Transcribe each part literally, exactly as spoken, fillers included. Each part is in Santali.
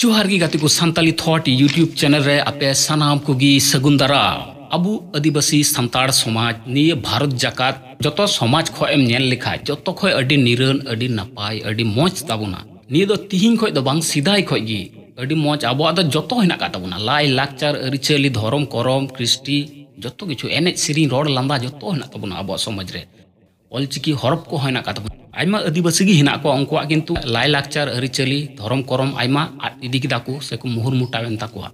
ᱡᱚᱦᱟᱨ ᱜᱮ ᱜᱟᱛᱮ ᱠᱚ, ᱥᱟᱱᱛᱟᱞᱤ ᱛᱷᱚᱴ YouTube ᱪᱮᱱᱮᱞ ᱨᱮ ᱟᱯᱮ ᱥᱟᱱᱟᱢ ᱠᱚᱜᱮ ᱥᱟᱹᱜᱩᱱ ᱫᱟᱨᱟᱢ᱾ ᱟᱵᱚ ᱟᱹᱫᱤᱵᱟᱹᱥᱤ ᱥᱟᱱᱛᱟᱲ ᱥᱚᱢᱟᱡᱽ ᱱᱤᱭᱟᱹ ᱵᱷᱟᱨᱚᱛ ᱡᱟᱠᱟᱛ ᱡᱚᱛᱚ ᱥᱚᱢᱟᱡᱽ ᱠᱷᱚᱡ ᱮᱢ ᱧᱮᱞ ᱞᱮᱠᱷᱟᱡ ᱡᱚᱛᱚ ᱠᱷᱚᱡ ᱟᱹᱰᱤ ᱱᱤᱨᱟᱹᱱ, ᱟᱹᱰᱤ ᱱᱟᱯᱟᱭ, ᱟᱹᱰᱤ ᱢᱚᱡᱽ ᱛᱟᱵᱚᱱᱟ᱾ ᱱᱤᱭᱟᱹ ᱫᱚ ᱛᱤᱦᱤᱧ ᱠᱷᱚᱡ ᱫᱚ ᱵᱟᱝ, ᱥᱮᱫᱟᱭ ᱠᱷᱚᱡ ᱜᱮ ᱟᱹᱰᱤ ᱢᱚᱡᱽ ᱟᱵᱚᱣᱟᱜ ᱫᱚ ᱡᱚᱛᱚ ᱦᱮᱱᱟᱜ ᱟᱠᱟᱫ ᱛᱟᱵᱚᱱᱟ᱾ ᱞᱟᱭ ᱞᱟᱠᱪᱟᱨ, ᱟᱹᱨᱤᱪᱟᱹᱞᱤ, ᱫᱷᱚᱨᱚᱢ ᱠᱚᱨᱚᱢ, ᱠᱨᱤᱥᱴᱤ, ᱡᱚᱛᱚ ᱠᱤᱪᱷᱩ, ᱮᱱᱮᱡ ᱥᱮᱨᱮᱧ, ᱨᱚᱲ ᱞᱟᱸᱫᱟ, ᱡᱚᱛᱚ ᱦᱮᱱᱟᱜ ᱛᱟᱵᱚᱱᱟ ᱟᱵᱚᱣᱟᱜ ᱥᱚᱢᱟᱡᱽ ᱨᱮ᱾ ᱚᱞᱪᱤᱠᱤ ᱦᱚᱨᱚᱯ ᱠᱚᱦᱚᱸ ᱦᱮᱱᱟᱜ ᱟᱠᱟᱫ ᱛᱟᱵᱚᱱᱟ᱾ ᱟᱭᱢᱟ ᱟᱹᱫᱤᱵᱟᱹᱥᱤ ᱜᱮ ᱦᱮᱱᱟᱜ ᱠᱚᱣᱟ, ᱩᱱᱠᱩᱣᱟᱜ ᱠᱤᱱᱛᱩ ᱞᱟᱭ ᱞᱟᱠᱪᱟᱨ, ᱟᱹᱨᱤᱪᱟᱹᱞᱤ, ᱫᱷᱚᱨᱚᱢ ᱠᱚᱨᱚᱢ ᱟᱭᱢᱟ ᱟᱫ ᱤᱫᱤ ᱠᱮᱫᱟ ᱠᱚ ᱥᱮᱠᱚ ᱢᱩᱦᱩᱨ ᱢᱩᱴᱟᱣ ᱮᱱ ᱛᱟᱠᱚᱣᱟ᱾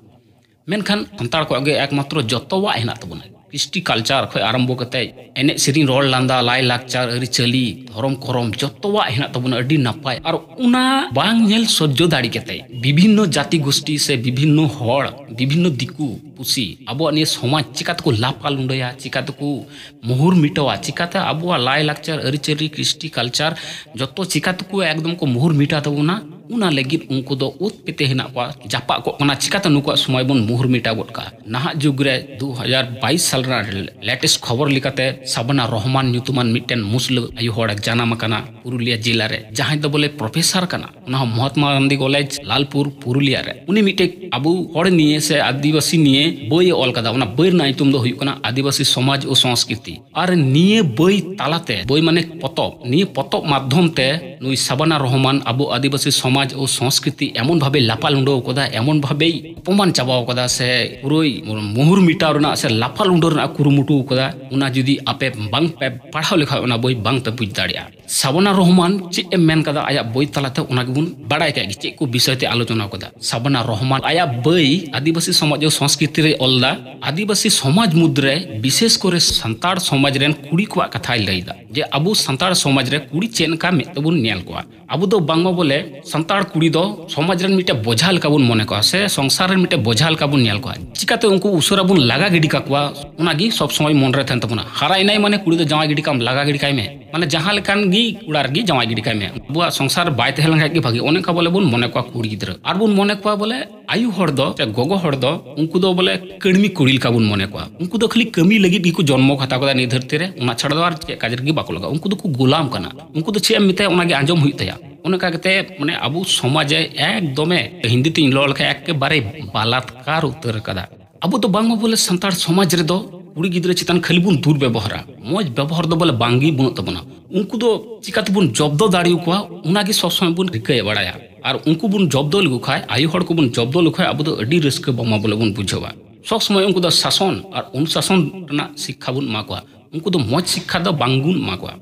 ᱢᱮᱱᱠᱷᱟᱱ ᱥᱟᱱᱛᱟᱲ ᱠᱚᱣᱟᱜ ᱜᱮ ᱮᱠᱢᱟᱛᱨᱚ ᱡᱚᱛᱚᱣᱟᱜ ᱦᱮᱱᱟᱜ ᱛᱟᱵᱚᱱᱟ᱾ ᱠᱨᱤᱥᱴᱤ ᱠᱟᱞᱪᱟᱨ ᱠᱷᱚᱱ ᱟᱨᱟᱢᱵᱚ ᱠᱟᱛᱮ ᱮᱱᱮᱡ ᱥᱮᱨᱮᱧ, ᱨᱚᱲ ᱞᱟᱸᱫᱟ, ᱞᱟᱭ ᱞᱟᱠᱪᱟᱨ, ᱟᱹᱨᱤᱪᱟᱹᱞᱤ, ᱫᱷᱚᱨᱚᱢ ᱠᱚᱨᱚᱢ, ᱡᱚᱛᱚᱣᱟᱜ ᱦᱮᱱᱟᱜ ᱛᱟᱵᱚᱱᱟ, ᱟᱹᱰᱤ ᱱᱟᱯᱟᱭ᱾ ᱟᱨ ᱚᱱᱟ ᱵᱟᱝ ᱧᱮᱞ ᱥᱚᱡᱽᱡᱚ ᱫᱟᱲᱮ ᱠᱟᱛᱮ ᱵᱤᱵᱷᱤᱱᱱᱚ ᱡᱟᱹᱛᱤ ᱜᱳᱥᱴᱤ ᱥᱮ ᱵᱤᱵᱷᱤᱱᱱᱚ ᱦᱚᱲ, ᱵᱤᱵᱷᱤᱱᱱᱚ ᱫᱤᱠᱩ ᱯᱩᱥᱤ ᱟᱵᱚᱣᱟᱜ ᱱᱤᱭᱟᱹ ᱥᱚᱢᱟᱡᱽ ᱪᱤᱠᱟ ᱛᱮᱠᱚ ᱞᱟᱯᱟ ᱞᱩᱸᱰᱟᱹᱭᱟ, ᱪᱤᱠᱟ ᱛᱮᱠᱚ ᱢᱩᱦᱩᱨ ᱢᱤᱴᱟᱹᱣᱟ, ᱪᱤᱠᱟᱛᱮ ᱟᱵᱚᱣᱟᱜ ᱞᱟᱭ ᱞᱟᱠᱪᱟᱨ, ᱟᱹᱨᱤᱪᱟᱹᱞᱤ, ᱠᱨᱤᱥᱴᱤ ᱠᱟᱞᱪᱟᱨ ᱡᱚᱛᱚ ᱪᱤᱠᱟ ᱛᱮᱠᱚ ᱮᱠᱫᱚᱢ ᱠᱚ ᱢᱩᱦᱩᱨ ᱢᱤᱴᱟᱣ ᱛᱟᱵᱚᱱᱟ, ᱚᱱᱟ ᱞᱟᱹᱜᱤᱫ ᱩᱱᱠᱩ ᱫᱚ ᱚᱛ ᱯᱮᱛᱮ ᱦᱮᱱᱟᱜ ᱠᱚᱣᱟ, ᱡᱟᱯᱟᱜ ᱠᱚᱜ ᱠᱟᱱᱟ, ᱪᱤᱠᱟᱛᱮ ᱱᱩᱠᱩᱣᱟᱜ ᱥᱚᱢᱚᱭ ᱵᱚᱱ ᱢᱩᱦᱩᱨ ᱢᱤᱴᱟᱣ ᱜᱚᱫ ᱠᱟᱜᱼᱟ᱾ ᱱᱟᱦᱟᱜ ᱡᱩᱜᱽ ᱨᱮ ᱫᱩ ᱦᱟᱡᱟᱨ ᱵᱟᱭᱤᱥ ᱥᱟᱞ ᱨᱮᱱᱟᱜ latest ᱠᱷᱚᱵᱚᱨ ᱞᱮᱠᱟᱛᱮ ᱥᱟᱵᱟᱱᱟ ᱨᱚᱦᱢᱟᱱ ᱧᱩᱛᱩᱢᱟᱱ ᱢᱤᱫᱴᱮᱱ ᱢᱩᱥᱞᱟᱹ ᱟᱭᱳ ᱦᱚᱲ ᱡᱟᱱᱟᱢ ᱟᱠᱟᱱᱟ ᱯᱩᱨᱩᱞᱤᱭᱟ ᱡᱮᱞᱟ ᱨᱮ, ᱡᱟᱦᱟᱸᱭ ᱫᱚ ᱵᱚᱞᱮ ᱯᱨᱚᱯᱷᱮᱥᱟᱨ ᱠᱟᱱᱟ, ᱚᱱᱟ ᱦᱚᱸ ᱢᱚᱦᱟᱛᱢᱟ ᱜᱟᱱᱫᱷᱤ ᱠᱚᱞᱮᱡᱽ ᱞᱟᱞᱯᱩᱨ ᱯᱩᱨᱩᱞᱤᱭᱟ ᱨᱮ᱾ ᱩᱱᱤ ᱢᱤᱫᱴᱮᱡ ᱟᱵᱚ ᱦᱚᱲ ᱱᱤᱭᱮ ᱥᱮ ᱟᱹᱫᱤᱵᱟᱹᱥᱤ ᱱᱤᱭᱮ ᱵᱳᱭ ᱮ ᱚᱞ ᱠᱟᱫᱟ᱾ ᱚᱱᱟ ᱵᱳᱭ ᱨᱮᱱᱟᱜ ᱧᱩᱛᱩᱢ ᱫᱚ ᱦᱩᱭᱩᱜ ᱠᱟᱱᱟ ᱟᱹᱫᱤᱵᱟᱹᱥᱤ ᱥᱚᱢᱟᱡᱽ ᱳ ᱥᱚᱝᱥᱠᱨᱤᱛᱤ᱾ ᱟᱨ ᱱᱤᱭᱟᱹ ᱵᱳᱭ ᱛᱟᱞᱟᱛᱮ, ᱵᱳᱭ ᱢᱟᱱᱮ ᱯᱚᱛᱚᱵ, ᱱᱤᱭᱟᱹ ᱯᱚᱛᱚᱵ ᱢᱟᱫᱽᱫᱷᱚᱢ ᱛᱮ ᱱᱩᱭ ᱥᱟᱵᱟᱱᱟ ᱨᱚᱦᱢᱟᱱ ᱟᱵᱚ ᱟᱹᱫᱤᱵᱟᱹᱥᱤ ᱥᱚᱢᱟᱡᱽ ᱳ ᱥᱚᱝᱥᱠᱨᱤᱛᱤ ᱮᱢᱚᱱ ᱵᱷᱟᱵᱮ ᱞᱟᱯᱟ ᱞᱩᱸᱰᱟᱹᱣ ᱠᱟᱫᱟ, ᱮᱢᱚᱱ ᱵᱷᱟᱵᱮᱭ ᱚᱯᱚᱢᱟᱱ ᱪᱟᱵᱟᱣ ᱠᱟᱫᱟ ᱥᱮ ᱯᱩᱨᱟᱹᱭ ᱢᱩᱦᱩᱨ ᱢᱤᱴᱟᱣ ᱨᱮᱱᱟᱜ ᱥᱮ ᱞᱟᱯᱟ ᱞᱩᱸᱰᱟᱹ ᱨᱮᱱᱟᱜ ᱠᱩᱨᱩᱢᱩᱴᱩ ᱠᱟᱫᱟ᱾ ᱚᱱᱟ ᱡᱩᱫᱤ ᱟᱯᱮ ᱵᱟᱝ ᱯᱮ ᱯᱟᱲᱦᱟᱣ ᱞᱮᱠᱷᱟᱱ ᱚᱱᱟ ᱵᱳᱭ ᱵᱟᱝ ᱯᱮ ᱵᱩᱡᱽ ᱫᱟᱲᱮᱭᱟᱜᱼᱟ᱾ ᱥᱟᱵᱟᱱᱟ ᱨᱚᱦᱢᱟᱱ ᱪᱮᱫ ᱮ ᱢᱮᱱ ᱠᱟᱫᱟ ᱟᱭᱟᱜ ᱵᱳᱭ ᱛᱟᱞᱟᱛᱮ, ᱚᱱᱟ ᱜᱮᱵᱚᱱ ᱵᱟᱲᱟᱭ ᱠᱟᱜ ᱜᱮ, ᱪᱮᱫ ᱠᱚ ᱵᱤᱥᱚᱭ ᱛᱮ ᱟᱞᱳᱪᱚᱱᱟ ᱠᱟᱫᱟ᱾ ᱥᱟᱵᱟᱱᱟ ᱨᱚᱦᱢᱟᱱ ᱟᱭᱟᱜ ᱵᱳᱭ ᱟᱹᱫᱤᱵᱟᱹᱥᱤ ᱥᱚᱢᱟᱡᱽ ᱳ ᱥᱚᱝᱥᱠᱨᱤᱛᱤ ᱨᱮ ᱚᱞ ᱫᱟ, ᱟᱹᱫᱤᱵᱟᱹᱥᱤ ᱥᱚᱢᱟᱡᱽ ᱢᱩᱫᱽᱨᱮ ᱵᱤᱥᱮᱥ ᱠᱚᱨᱮ ᱥᱟᱱᱛᱟᱲ ᱥᱚᱢᱟᱡᱽ ᱨᱮᱱ ᱠᱩᱲᱤ ᱠᱚᱣᱟᱜ ᱠᱟᱛᱷᱟᱭ ᱞᱟᱹᱭ ᱫᱟ, ᱡᱮ ᱟᱵᱚ ᱥᱟᱱᱛᱟᱲ ᱥᱚᱢᱟᱡᱽ ᱨᱮ ᱠᱩᱲᱤ ᱪᱮᱫ ᱞᱮᱠᱟ ᱢᱮᱫ ᱛᱮᱵᱚᱱ ᱧᱮᱞ ᱠᱚᱣᱟ᱾ ᱟᱵᱚ ᱫᱚ ᱵᱟᱝᱢᱟ ᱵᱚᱞᱮ ᱥᱟᱱᱛᱟᱲ ᱠᱩᱲᱤ ᱫᱚ ᱥᱚᱢᱟᱡᱽ ᱨᱮᱱ ᱢᱤᱫᱴᱮᱡ ᱵᱚᱡᱷᱟ ᱞᱮᱠᱟ ᱵᱚᱱ ᱢᱚᱱᱮ ᱠᱚᱣᱟ ᱥᱮ ᱥᱚᱝᱥᱟᱨ ᱨᱮᱱ ᱢᱤᱫᱴᱮᱡ ᱵᱚᱡᱷᱟ ᱞᱮᱠᱟ ᱵᱚᱱ ᱧᱮᱞ ᱠᱚᱣᱟ᱾ ᱪᱤᱠᱟᱛᱮ ᱩᱱᱠᱩ ᱩᱥᱟᱹᱨᱟ ᱵᱚᱱ ᱞᱟᱜᱟ ᱜᱤᱰᱤ ᱠᱟᱠᱚᱣᱟ, ᱚᱱᱟᱜᱮ ᱥᱚᱵ ᱥᱚᱢᱚᱭ ᱢᱚᱱ ᱨᱮ ᱛᱟᱦᱮᱱ ᱛᱟᱵᱚᱱᱟ᱾ ᱦᱟᱨᱟᱭᱮᱱᱟᱭ ᱢᱟᱱᱮ ᱠᱩᱲᱤ ᱫᱚ ᱡᱟᱶᱟᱭ ᱜᱤᱰᱤ ᱠᱟᱢ, ᱞᱟᱜᱟ ᱜᱤᱰᱤ ᱠᱟᱭ ᱢᱮ, ᱢᱟᱱᱮ ᱡᱟᱦᱟᱸ ᱞᱮᱠᱟᱱ ᱜᱮ ᱠᱚᱲᱟ ᱨᱮᱜᱮ ᱡᱟᱶᱟᱭ ᱜᱤᱰᱤ ᱠᱟᱭ ᱢᱮ, ᱟᱵᱚᱣᱟᱜ ᱥᱚᱝᱥᱟᱨ ᱵᱟᱭ ᱛᱟᱦᱮᱸ ᱞᱮᱱᱠᱷᱟᱱ ᱜᱮ ᱵᱷᱟᱜᱤ, ᱚᱱᱮ ᱚᱱᱠᱟ ᱵᱚᱞᱮ ᱵᱚᱱ ᱢᱚᱱᱮ ᱠᱚᱣᱟ ᱠᱩᱲᱤ ᱜᱤᱫᱽᱨᱟᱹ᱾ ᱟᱨ ᱵᱚᱱ ᱢᱚᱱᱮ ᱠᱚᱣᱟ ᱵᱚᱞᱮ ᱟᱭᱩ ᱦᱚᱲ ᱫᱚ ᱥᱮ ᱜᱚᱜᱚ ᱦᱚᱲ ᱫᱚ ᱩᱱᱠᱩ ᱫᱚ ᱵᱚᱞᱮ ᱠᱟᱹᱲᱢᱤ ᱠᱩᱲᱤ ᱞᱮᱠᱟ ᱵᱚᱱ ᱢᱚᱱᱮ ᱠᱚᱣᱟ᱾ ᱩᱱᱠᱩ ᱫᱚ ᱠᱷᱟᱹᱞᱤ ᱠᱟᱹᱢᱤ ᱞᱟᱹᱜᱤᱫ ᱜᱮᱠᱚ ᱡᱚᱱᱢᱚ ᱦᱟᱛᱟᱣ ᱠᱟᱫᱟ ᱱᱤᱭᱟᱹ ᱫᱷᱟᱹᱨᱛᱤ ᱨᱮ, ᱚᱱᱟ ᱪᱷᱟᱲᱟ ᱫᱚ ᱟᱨ ᱪᱮᱫ ᱠᱟᱡᱽ ᱨᱮᱜᱮ ᱵᱟᱠᱚ ᱞᱟᱜᱟᱜᱼᱟ᱾ ᱩᱱᱠᱩ ᱫᱚᱠᱚ ᱜᱳᱞᱟᱢ ᱠᱟᱱᱟ᱾ ᱩᱱᱠᱩ ᱫᱚ ᱪᱮᱫ ᱮᱢ ᱢᱮᱛᱟᱭᱟ, ᱚᱱᱟᱜᱮ ᱟᱸᱡᱚᱢ ᱦᱩᱭᱩᱜ ᱛᱟᱭᱟ᱾ ᱚᱱᱠᱟ ᱠᱟᱛᱮ ᱢᱟᱱᱮ ᱟᱵᱚ ᱥᱚᱢᱟᱡᱽ ᱮ ᱮᱠᱫᱚᱢᱮ, ᱦᱤᱱᱫᱤ ᱛᱤᱧ ᱞᱚ ᱞᱮᱠᱷᱟᱱ, ᱮᱠᱮᱵᱟᱨᱮ ᱵᱟᱞᱟᱛᱠᱟᱨ ᱩᱛᱟᱹᱨ ᱠᱟᱫᱟ᱾ ᱟᱵᱚ ᱫᱚ ᱵᱟᱝᱢᱟ ᱵᱚᱞᱮ ᱥᱟᱱᱛᱟᱲ ᱥᱚᱢᱟᱡᱽ ᱨᱮᱫᱚ ᱠᱩᱲᱤ ᱜᱤᱫᱽᱨᱟᱹ ᱪᱮᱛᱟᱱ ᱠᱷᱟᱹᱞᱤ ᱵᱚᱱ ᱫᱩᱨᱵᱮᱵᱚᱦᱟᱨᱟ, ᱢᱚᱡᱽ ᱵᱮᱵᱚᱦᱟᱨ ᱫᱚ ᱵᱚᱞᱮ ᱵᱟᱝᱜᱮ ᱵᱟᱹᱱᱩᱜ ᱛᱟᱵᱚᱱᱟ᱾ ᱩᱱᱠᱩ ᱫᱚ ᱪᱤᱠᱟᱹ ᱛᱮᱵᱚᱱ ᱡᱚᱵᱫᱚ ᱫᱟᱲᱮᱭᱟᱠᱚᱣᱟ, ᱚᱱᱟᱜᱮ ᱥᱚᱵᱽ ᱥᱚᱢᱚᱭ ᱵᱚᱱ ᱨᱤᱠᱟᱹᱭ ᱵᱟᱲᱟᱭᱟ᱾ ᱟᱨ ᱩᱱᱠᱩ ᱵᱚᱱ ᱡᱚᱵᱫᱚ ᱞᱮᱠᱚ ᱠᱷᱟᱱ, ᱟᱭᱳ ᱦᱚᱲ ᱠᱚᱵᱚᱱ ᱡᱚᱵᱫᱚ ᱞᱮᱠᱚ ᱠᱷᱟᱱ, ᱟᱵᱚ ᱫᱚ ᱟᱹᱰᱤ ᱨᱟᱹᱥᱠᱟᱹ ᱵᱟᱝᱢᱟ ᱵᱚᱞᱮ ᱵᱚᱱ ᱵᱩᱡᱷᱟᱹᱣᱟ᱾ ᱥᱚᱵᱽ ᱥᱚᱢᱚᱭ ᱩᱱᱠᱩ ᱫᱚ ᱥᱟᱥᱚᱱ ᱟᱨ ᱚᱱᱩᱥᱟᱥᱚᱱ ᱨᱮᱱᱟᱜ ᱥᱤᱠᱠᱷᱟ ᱵᱚᱱ ᱮᱢᱟ ᱠᱚᱣᱟ᱾ ᱩᱱᱠᱩ ᱫᱚ ᱢᱚᱡᱽ ᱥᱤᱠᱠᱷᱟ ᱫᱚ ᱵᱟᱝᱵᱚᱱ ᱮᱢᱟ ᱠᱚᱣᱟ᱾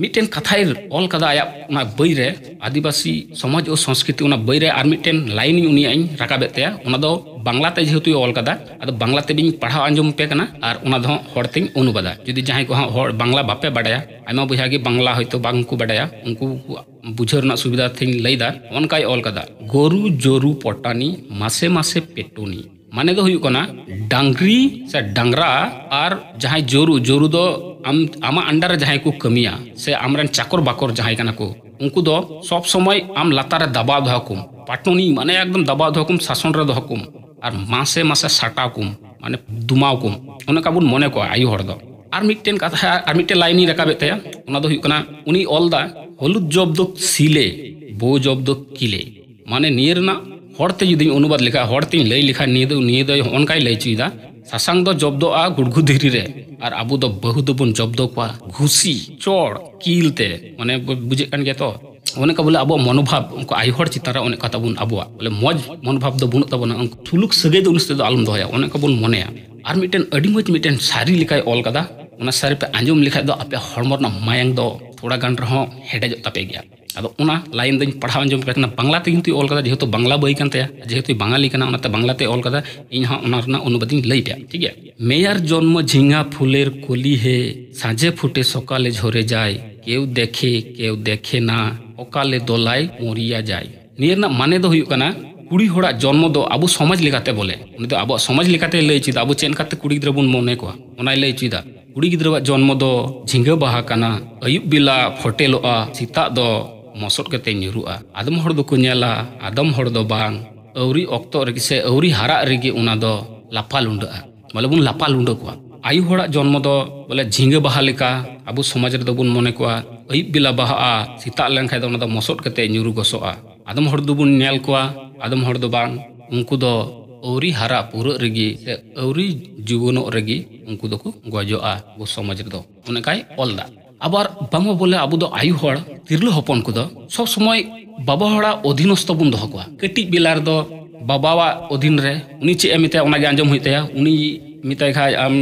ᱢᱤᱫᱴᱮᱱ ᱠᱟᱛᱷᱟᱭ ᱚᱞ ᱠᱟᱫᱟ ᱟᱭᱟᱜ ᱚᱱᱟ ᱵᱳᱭ ᱨᱮ, ᱟᱹᱫᱤᱵᱟᱹᱥᱤ ᱥᱚᱢᱟᱡᱽ ᱳ ᱥᱚᱝᱥᱠᱨᱤᱛᱤ, ᱚᱱᱟ ᱵᱳᱭ ᱨᱮ ᱟᱨ ᱢᱤᱫᱴᱮᱱ ᱞᱟᱭᱤᱱ ᱤᱧ ᱩᱱᱤᱭᱟᱜ ᱤᱧ ᱨᱟᱠᱟᱵᱮᱫ ᱛᱟᱭᱟ᱾ ᱚᱱᱟ ᱫᱚ ᱵᱟᱝᱞᱟ ᱛᱮ ᱡᱮᱦᱮᱛᱩᱭ ᱚᱞ ᱠᱟᱫᱟ, ᱟᱫᱚ ᱵᱟᱝᱞᱟ ᱛᱮᱞᱤᱧ ᱯᱟᱲᱦᱟᱣ ᱟᱸᱡᱚᱢ ᱟᱯᱮ ᱠᱟᱱᱟ ᱟᱨ ᱚᱱᱟ ᱫᱚ ᱦᱟᱸᱜ ᱦᱚᱲ ᱛᱮᱧ ᱚᱱᱩᱵᱟᱫᱟ᱾ ᱡᱩᱫᱤ ᱡᱟᱦᱟᱸᱭ ᱠᱚ ᱦᱟᱸᱜ ᱦᱚᱲ ᱵᱟᱝᱞᱟ ᱵᱟᱯᱮ ᱵᱟᱰᱟᱭᱟ, ᱟᱭᱢᱟ ᱵᱚᱭᱦᱟ ᱜᱮ ᱵᱟᱝᱞᱟ ᱦᱚᱭᱛᱳ ᱵᱟᱝ ᱠᱚ ᱵᱟᱰᱟᱭᱟ, ᱩᱱᱠᱩ ᱠᱚᱣᱟᱜ ᱵᱩᱡᱷᱟᱹᱣ ᱨᱮᱱᱟᱜ ᱥᱩᱵᱤᱫᱷᱟ ᱛᱮᱧ ᱞᱟᱹᱭᱫᱟ᱾ ᱚᱱᱠᱟᱭ ᱚᱞ ᱠᱟᱫᱟ, ᱜᱚᱨᱩ ᱡᱚᱨᱩ ᱯᱚᱴᱟᱱᱤ ᱢᱟᱥᱮ ᱢᱟᱥᱮ ᱯᱮᱴᱩᱱᱤ᱾ ᱢᱟᱱᱮ ᱫᱚ ᱦᱩᱭᱩᱜ ᱠᱟᱱᱟ, ᱰᱟᱝᱨᱤ ᱥᱮ ᱰᱟᱝᱨᱟ ᱟᱨ ᱡᱟᱦᱟᱸᱭ ᱡᱚᱨᱩ, ᱡᱚᱨᱩ ᱫᱚ ᱟᱢ, ᱟᱢᱟᱜ under ᱨᱮ ᱡᱟᱦᱟᱸᱭ ᱠᱚ ᱠᱟᱹᱢᱤᱭᱟ ᱥᱮ ᱟᱢᱨᱮᱱ ᱪᱟᱠᱚᱨ ᱵᱟᱠᱚᱨ ᱡᱟᱦᱟᱸᱭ ᱠᱟᱱᱟ ᱠᱚ, ᱩᱱᱠᱩ ᱫᱚ ᱥᱚᱵᱽ ᱥᱚᱢᱚᱭ ᱟᱢ ᱞᱟᱛᱟᱨ ᱨᱮ ᱫᱟᱵᱟᱣ ᱫᱚᱦᱚ ᱠᱚᱢ, ᱯᱟᱴᱚᱱᱤ, ᱢᱟᱱᱮ ᱮᱠᱫᱚᱢ ᱫᱟᱵᱟᱣ ᱫᱚᱦᱚ ᱠᱚᱢ, ᱥᱟᱥᱚᱱ ᱨᱮ ᱫᱚᱦᱚ ᱠᱚᱢ, ᱟᱨ ᱢᱟᱥᱮ ᱢᱟᱥᱮ ᱥᱟᱴᱟᱣ ᱠᱚᱢ, ᱢᱟᱱᱮ ᱫᱩᱢᱟᱣ ᱠᱚᱢ, ᱚᱱᱮ ᱚᱱᱠᱟ ᱵᱚᱱ ᱢᱚᱱᱮ ᱠᱚᱣᱟ ᱟᱭᱳ ᱦᱚᱲ ᱫᱚ᱾ ᱟᱨ ᱢᱤᱫᱴᱮᱱ ᱠᱟᱛᱷᱟ, ᱟᱨ ᱢᱤᱫᱴᱮᱱ ᱞᱟᱭᱤᱱ ᱤᱧ ᱨᱟᱠᱟᱵᱮᱫ ᱛᱟᱭᱟ, ᱚᱱᱟ ᱫᱚ ᱦᱩᱭᱩᱜ ᱠᱟᱱᱟ, ᱩᱱᱤ ᱚᱞ ᱫᱟ, ᱦᱚᱞᱩᱫ ᱡᱚᱵ ᱫᱚ ᱥᱤᱞᱮ, ᱵᱳ ᱡᱚᱵ ᱫᱚ ᱠᱤᱞᱮ᱾ ᱢᱟᱱᱮ ᱱᱤᱭᱟᱹ ᱨᱮᱱᱟᱜ ᱦᱚᱲ ᱛᱮ ᱡᱩᱫᱤᱧ ᱚᱱᱩᱵᱟᱫ ᱞᱮᱠᱷᱟᱡ, ᱦᱚᱲ ᱛᱤᱧ ᱞᱟᱹᱭ ᱞᱮᱠᱷᱟᱡ, ᱱᱤᱭᱟᱹ ᱫᱚ, ᱱᱤᱭᱟᱹ ᱫᱚᱭ ᱦᱚᱸᱜᱼᱚ ᱱᱚᱝᱠᱟᱭ ᱞᱟᱹᱭ ᱦᱚᱪᱚᱭᱮᱫᱟ, ᱥᱟᱥᱟᱝ ᱫᱚ ᱡᱚᱵᱫᱚᱜᱼᱟ ᱜᱩᱲᱜᱩ ᱫᱷᱤᱨᱤ ᱨᱮ, ᱟᱨ ᱟᱵᱚ ᱫᱚ ᱵᱟᱹᱦᱩ ᱫᱚᱵᱚᱱ ᱡᱚᱵᱫᱚ ᱠᱚᱣᱟ ᱜᱷᱩᱥᱤ, ᱪᱚᱲ, ᱠᱤᱞ ᱛᱮ᱾ ᱢᱟᱱᱮ ᱵᱩ-, ᱵᱩᱡᱷᱟᱹᱜ ᱠᱟᱱ ᱜᱮᱭᱟ ᱛᱚ? ᱚᱱᱮ ᱚᱱᱠᱟ ᱵᱚᱞᱮ ᱟᱵᱚᱣᱟᱜ ᱢᱚᱱᱳᱵᱷᱟᱵ, ᱩᱱᱠᱩ ᱟᱭᱳ ᱦᱚᱲ ᱪᱮᱛᱟᱱ ᱨᱮ ᱚᱱᱮ ᱚᱱᱠᱟ ᱛᱟᱵᱚᱱ ᱟᱵᱚᱣᱟᱜ ᱵᱚᱞᱮ ᱢᱚᱡᱽ ᱢᱚᱱᱳᱵᱷᱟᱵ ᱫᱚ ᱵᱟᱹᱱᱩᱜ ᱛᱟᱵᱚᱱᱟ᱾ ᱩᱱᱠᱩ ᱥᱩᱞᱩᱠ ᱥᱟᱹᱜᱟᱹᱭ ᱫᱚ ᱩᱱᱤ ᱥᱟᱛᱮ ᱫᱚ ᱟᱞᱚᱢ ᱫᱚᱦᱚᱭᱟ, ᱚᱱᱮ ᱚᱱᱠᱟ ᱵᱚᱱ ᱢᱚᱱᱮᱭᱟ᱾ ᱟᱨ ᱢᱤᱫᱴᱮᱱ ᱟᱹᱰᱤ ᱢᱚᱡᱽ ᱢᱤᱫᱴᱮᱱ ᱥᱟᱹᱨᱤ ᱞᱮᱠᱟᱭ ᱚᱞ ᱠᱟᱫᱟ, ᱚᱱᱟ ᱥᱟᱹᱨᱤ ᱯᱮ ᱟᱸᱡᱚᱢ ᱞᱮᱠᱷᱟᱡ ᱫᱚ ᱟᱯᱮ ᱦᱚᱲᱢᱚ ᱨᱮᱱᱟᱜ ᱢᱟᱭᱟᱝ ᱫᱚ ᱛᱷᱚᱲᱟ ᱜᱟᱱ ᱨᱮᱦᱚᱸ ᱦᱮᱰᱮᱡᱚᱜ ᱛᱟᱯᱮ ᱜᱮᱭᱟ᱾ ᱟᱫᱚ ᱚᱱᱟ ᱞᱟᱭᱤᱱ ᱫᱚᱧ ᱯᱟᱲᱦᱟᱣ ᱟᱸᱡᱚᱢ ᱯᱮ ᱠᱟᱱᱟ᱾ ᱵᱟᱝᱞᱟ ᱛᱮ ᱠᱤᱱᱛᱩᱭ ᱚᱞ ᱠᱟᱫᱟ, ᱡᱮᱦᱮᱛᱩ ᱵᱟᱝᱞᱟ ᱵᱳᱭ ᱠᱟᱱ ᱛᱟᱭᱟ, ᱡᱮᱦᱮᱛᱩ ᱵᱟᱝᱟᱞᱤ ᱠᱟᱱᱟ, ᱚᱱᱟᱛᱮ ᱵᱟᱝᱞᱟ ᱛᱮ ᱚᱞ ᱠᱟᱫᱟ᱾ ᱤᱧ ᱦᱚᱸ ᱚᱱᱟ ᱨᱮᱱᱟᱜ ᱚᱱᱩᱵᱟᱫ ᱤᱧ ᱞᱟᱹᱭ ᱯᱮᱭᱟ, ᱴᱷᱤᱠ ᱜᱮᱭᱟ? মেয়ার জন্ম ঝিঙা ফুলের কলি হে, সাঁঝে ফুটে সকালে ঝরে যায়, কেউ দেখে কেউ দেখে না, অকালে দোলায় মরিয়া যায়। ᱱᱤᱭᱟᱹ ᱨᱮᱱᱟᱜ ᱢᱟᱱᱮ ᱫᱚ ᱦᱩᱭᱩᱜ ᱠᱟᱱᱟ, ᱠᱩᱲᱤ ᱦᱚᱲᱟᱜ ᱡᱚᱱᱢᱚ ᱫᱚ ᱟᱵᱚ ᱥᱚᱢᱟᱡᱽ ᱞᱮᱠᱟᱛᱮ ᱵᱚᱞᱮ, ᱩᱱᱤ ᱫᱚ ᱟᱵᱚᱣᱟᱜ ᱥᱚᱢᱟᱡᱽ ᱞᱮᱠᱟᱛᱮ ᱞᱟᱹᱭ ᱦᱚᱪᱚᱭᱮᱫᱟ, ᱟᱵᱚ ᱪᱮᱫ ᱞᱮᱠᱟᱛᱮ ᱠᱩᱲᱤ ᱜᱤᱫᱽᱨᱟᱹ ᱵᱚᱱ ᱢᱚᱱᱮ ᱠᱚᱣᱟ, ᱚᱱᱟᱭ ᱞᱟᱹᱭ ᱦᱚᱪᱚᱭᱮᱫᱟ᱾ ᱠᱩᱲᱤ ᱜᱤᱫᱽᱨᱟᱹᱣᱟᱜ ᱡᱚᱱᱢᱚ ᱫᱚ ᱡᱷᱤᱸᱜᱟᱹ ᱵᱟᱦᱟ ᱠᱟᱱᱟ, ᱟᱹᱭᱩᱵ ᱵᱮᱞᱟ ᱯᱷᱚᱴᱮᱞᱚᱜᱼᱟ, ᱥᱮᱛᱟᱜ ᱫᱚ ᱢᱚᱥᱚᱫ ᱠᱟᱛᱮ ᱧᱩᱨᱩᱜᱼᱟ᱾ ᱟᱫᱚᱢ ᱦᱚᱲ ᱫᱚᱠᱚ ᱧᱮᱞᱟ, ᱟᱫᱚᱢ ᱦᱚᱲ ᱫᱚ ᱵᱟᱝ᱾ ᱟᱹᱣᱨᱤ ᱚᱠᱛᱚ ᱨᱮᱜᱮ ᱥᱮ ᱟᱹᱣᱨᱤ ᱦᱟᱨᱟᱜ ᱨᱮᱜᱮ ᱚᱱᱟ ᱫᱚ ᱞᱟᱯᱷᱟ ᱞᱩᱸᱰᱟᱹᱜᱼᱟ, ᱵᱚᱞᱮ ᱵᱚᱱ ᱞᱟᱯᱷᱟ ᱞᱩᱸᱰᱟᱹ ᱠᱚᱣᱟ᱾ ᱟᱭᱳ ᱦᱚᱲᱟᱜ ᱡᱚᱱᱢᱚ ᱫᱚ ᱵᱚᱞᱮ ᱡᱷᱤᱸᱜᱟᱹ ᱵᱟᱦᱟ ᱞᱮᱠᱟ ᱟᱵᱚ ᱥᱚᱢᱟᱡᱽ ᱨᱮᱫᱚ ᱵᱚᱱ ᱢᱚᱱᱮ ᱠᱚᱣᱟ, ᱟᱹᱭᱩᱵ ᱵᱮᱞᱟ ᱵᱟᱦᱟᱜᱼᱟ, ᱥᱮᱛᱟᱜ ᱞᱮᱱᱠᱷᱟᱱ ᱫᱚ ᱚᱱᱟ ᱫᱚ ᱢᱚᱥᱚᱫ ᱠᱟᱛᱮ ᱧᱩᱨᱩ ᱜᱚᱥᱚᱜᱼᱟ᱾ ᱟᱫᱚᱢ ᱦᱚᱲ ᱫᱚᱵᱚᱱ ᱧᱮᱞ ᱠᱚᱣᱟ, ᱟᱫᱚᱢ ᱦᱚᱲ ᱫᱚ ᱵᱟᱝ, ᱩᱱᱠᱩ ᱫᱚ ᱟᱹᱣᱨᱤ ᱦᱟᱨᱟ ᱯᱩᱨᱟᱹᱜ ᱨᱮᱜᱮ ᱥᱮ ᱟᱹᱣᱨᱤ ᱡᱩᱣᱟᱹᱱᱚᱜ ᱨᱮᱜᱮ ᱩᱱᱠᱩ ᱫᱚᱠᱚ ᱜᱚᱡᱚᱜᱼᱟ ᱟᱵᱚ ᱥᱚᱢᱟᱡᱽ ᱨᱮᱫᱚ᱾ ᱚᱱᱮ ᱚᱱᱠᱟᱭ ᱚᱞ ᱫᱟ᱾ ᱟᱵᱟᱨ ᱵᱟᱝᱢᱟ ᱵᱚᱞᱮ ᱟᱵᱚ ᱫᱚ ᱟᱭᱳ ᱦᱚᱲ, ᱛᱤᱨᱞᱟᱹ ᱦᱚᱯᱚᱱ ᱠᱚᱫᱚ ᱥᱚᱵ ᱥᱚᱢᱚᱭ ᱵᱟᱵᱟ ᱦᱚᱲᱟᱜ ᱚᱫᱷᱤᱱᱚᱥᱛᱚ ᱵᱚᱱ ᱫᱚᱦᱚ ᱠᱚᱣᱟ᱾ ᱠᱟᱹᱴᱤᱡ ᱵᱮᱞᱟ ᱨᱮᱫᱚ ᱵᱟᱵᱟᱣᱟᱜ ᱚᱫᱷᱤᱱ ᱨᱮ, ᱩᱱᱤ ᱪᱮᱫ ᱮ ᱢᱮᱛᱟᱭᱟ ᱚᱱᱟᱜᱮ ᱟᱸᱡᱚᱢ ᱦᱩᱭᱩᱜ ᱛᱟᱭᱟ᱾ ᱩᱱᱤ ᱢᱮᱛᱟᱭ ᱠᱷᱟᱡ ᱟᱢ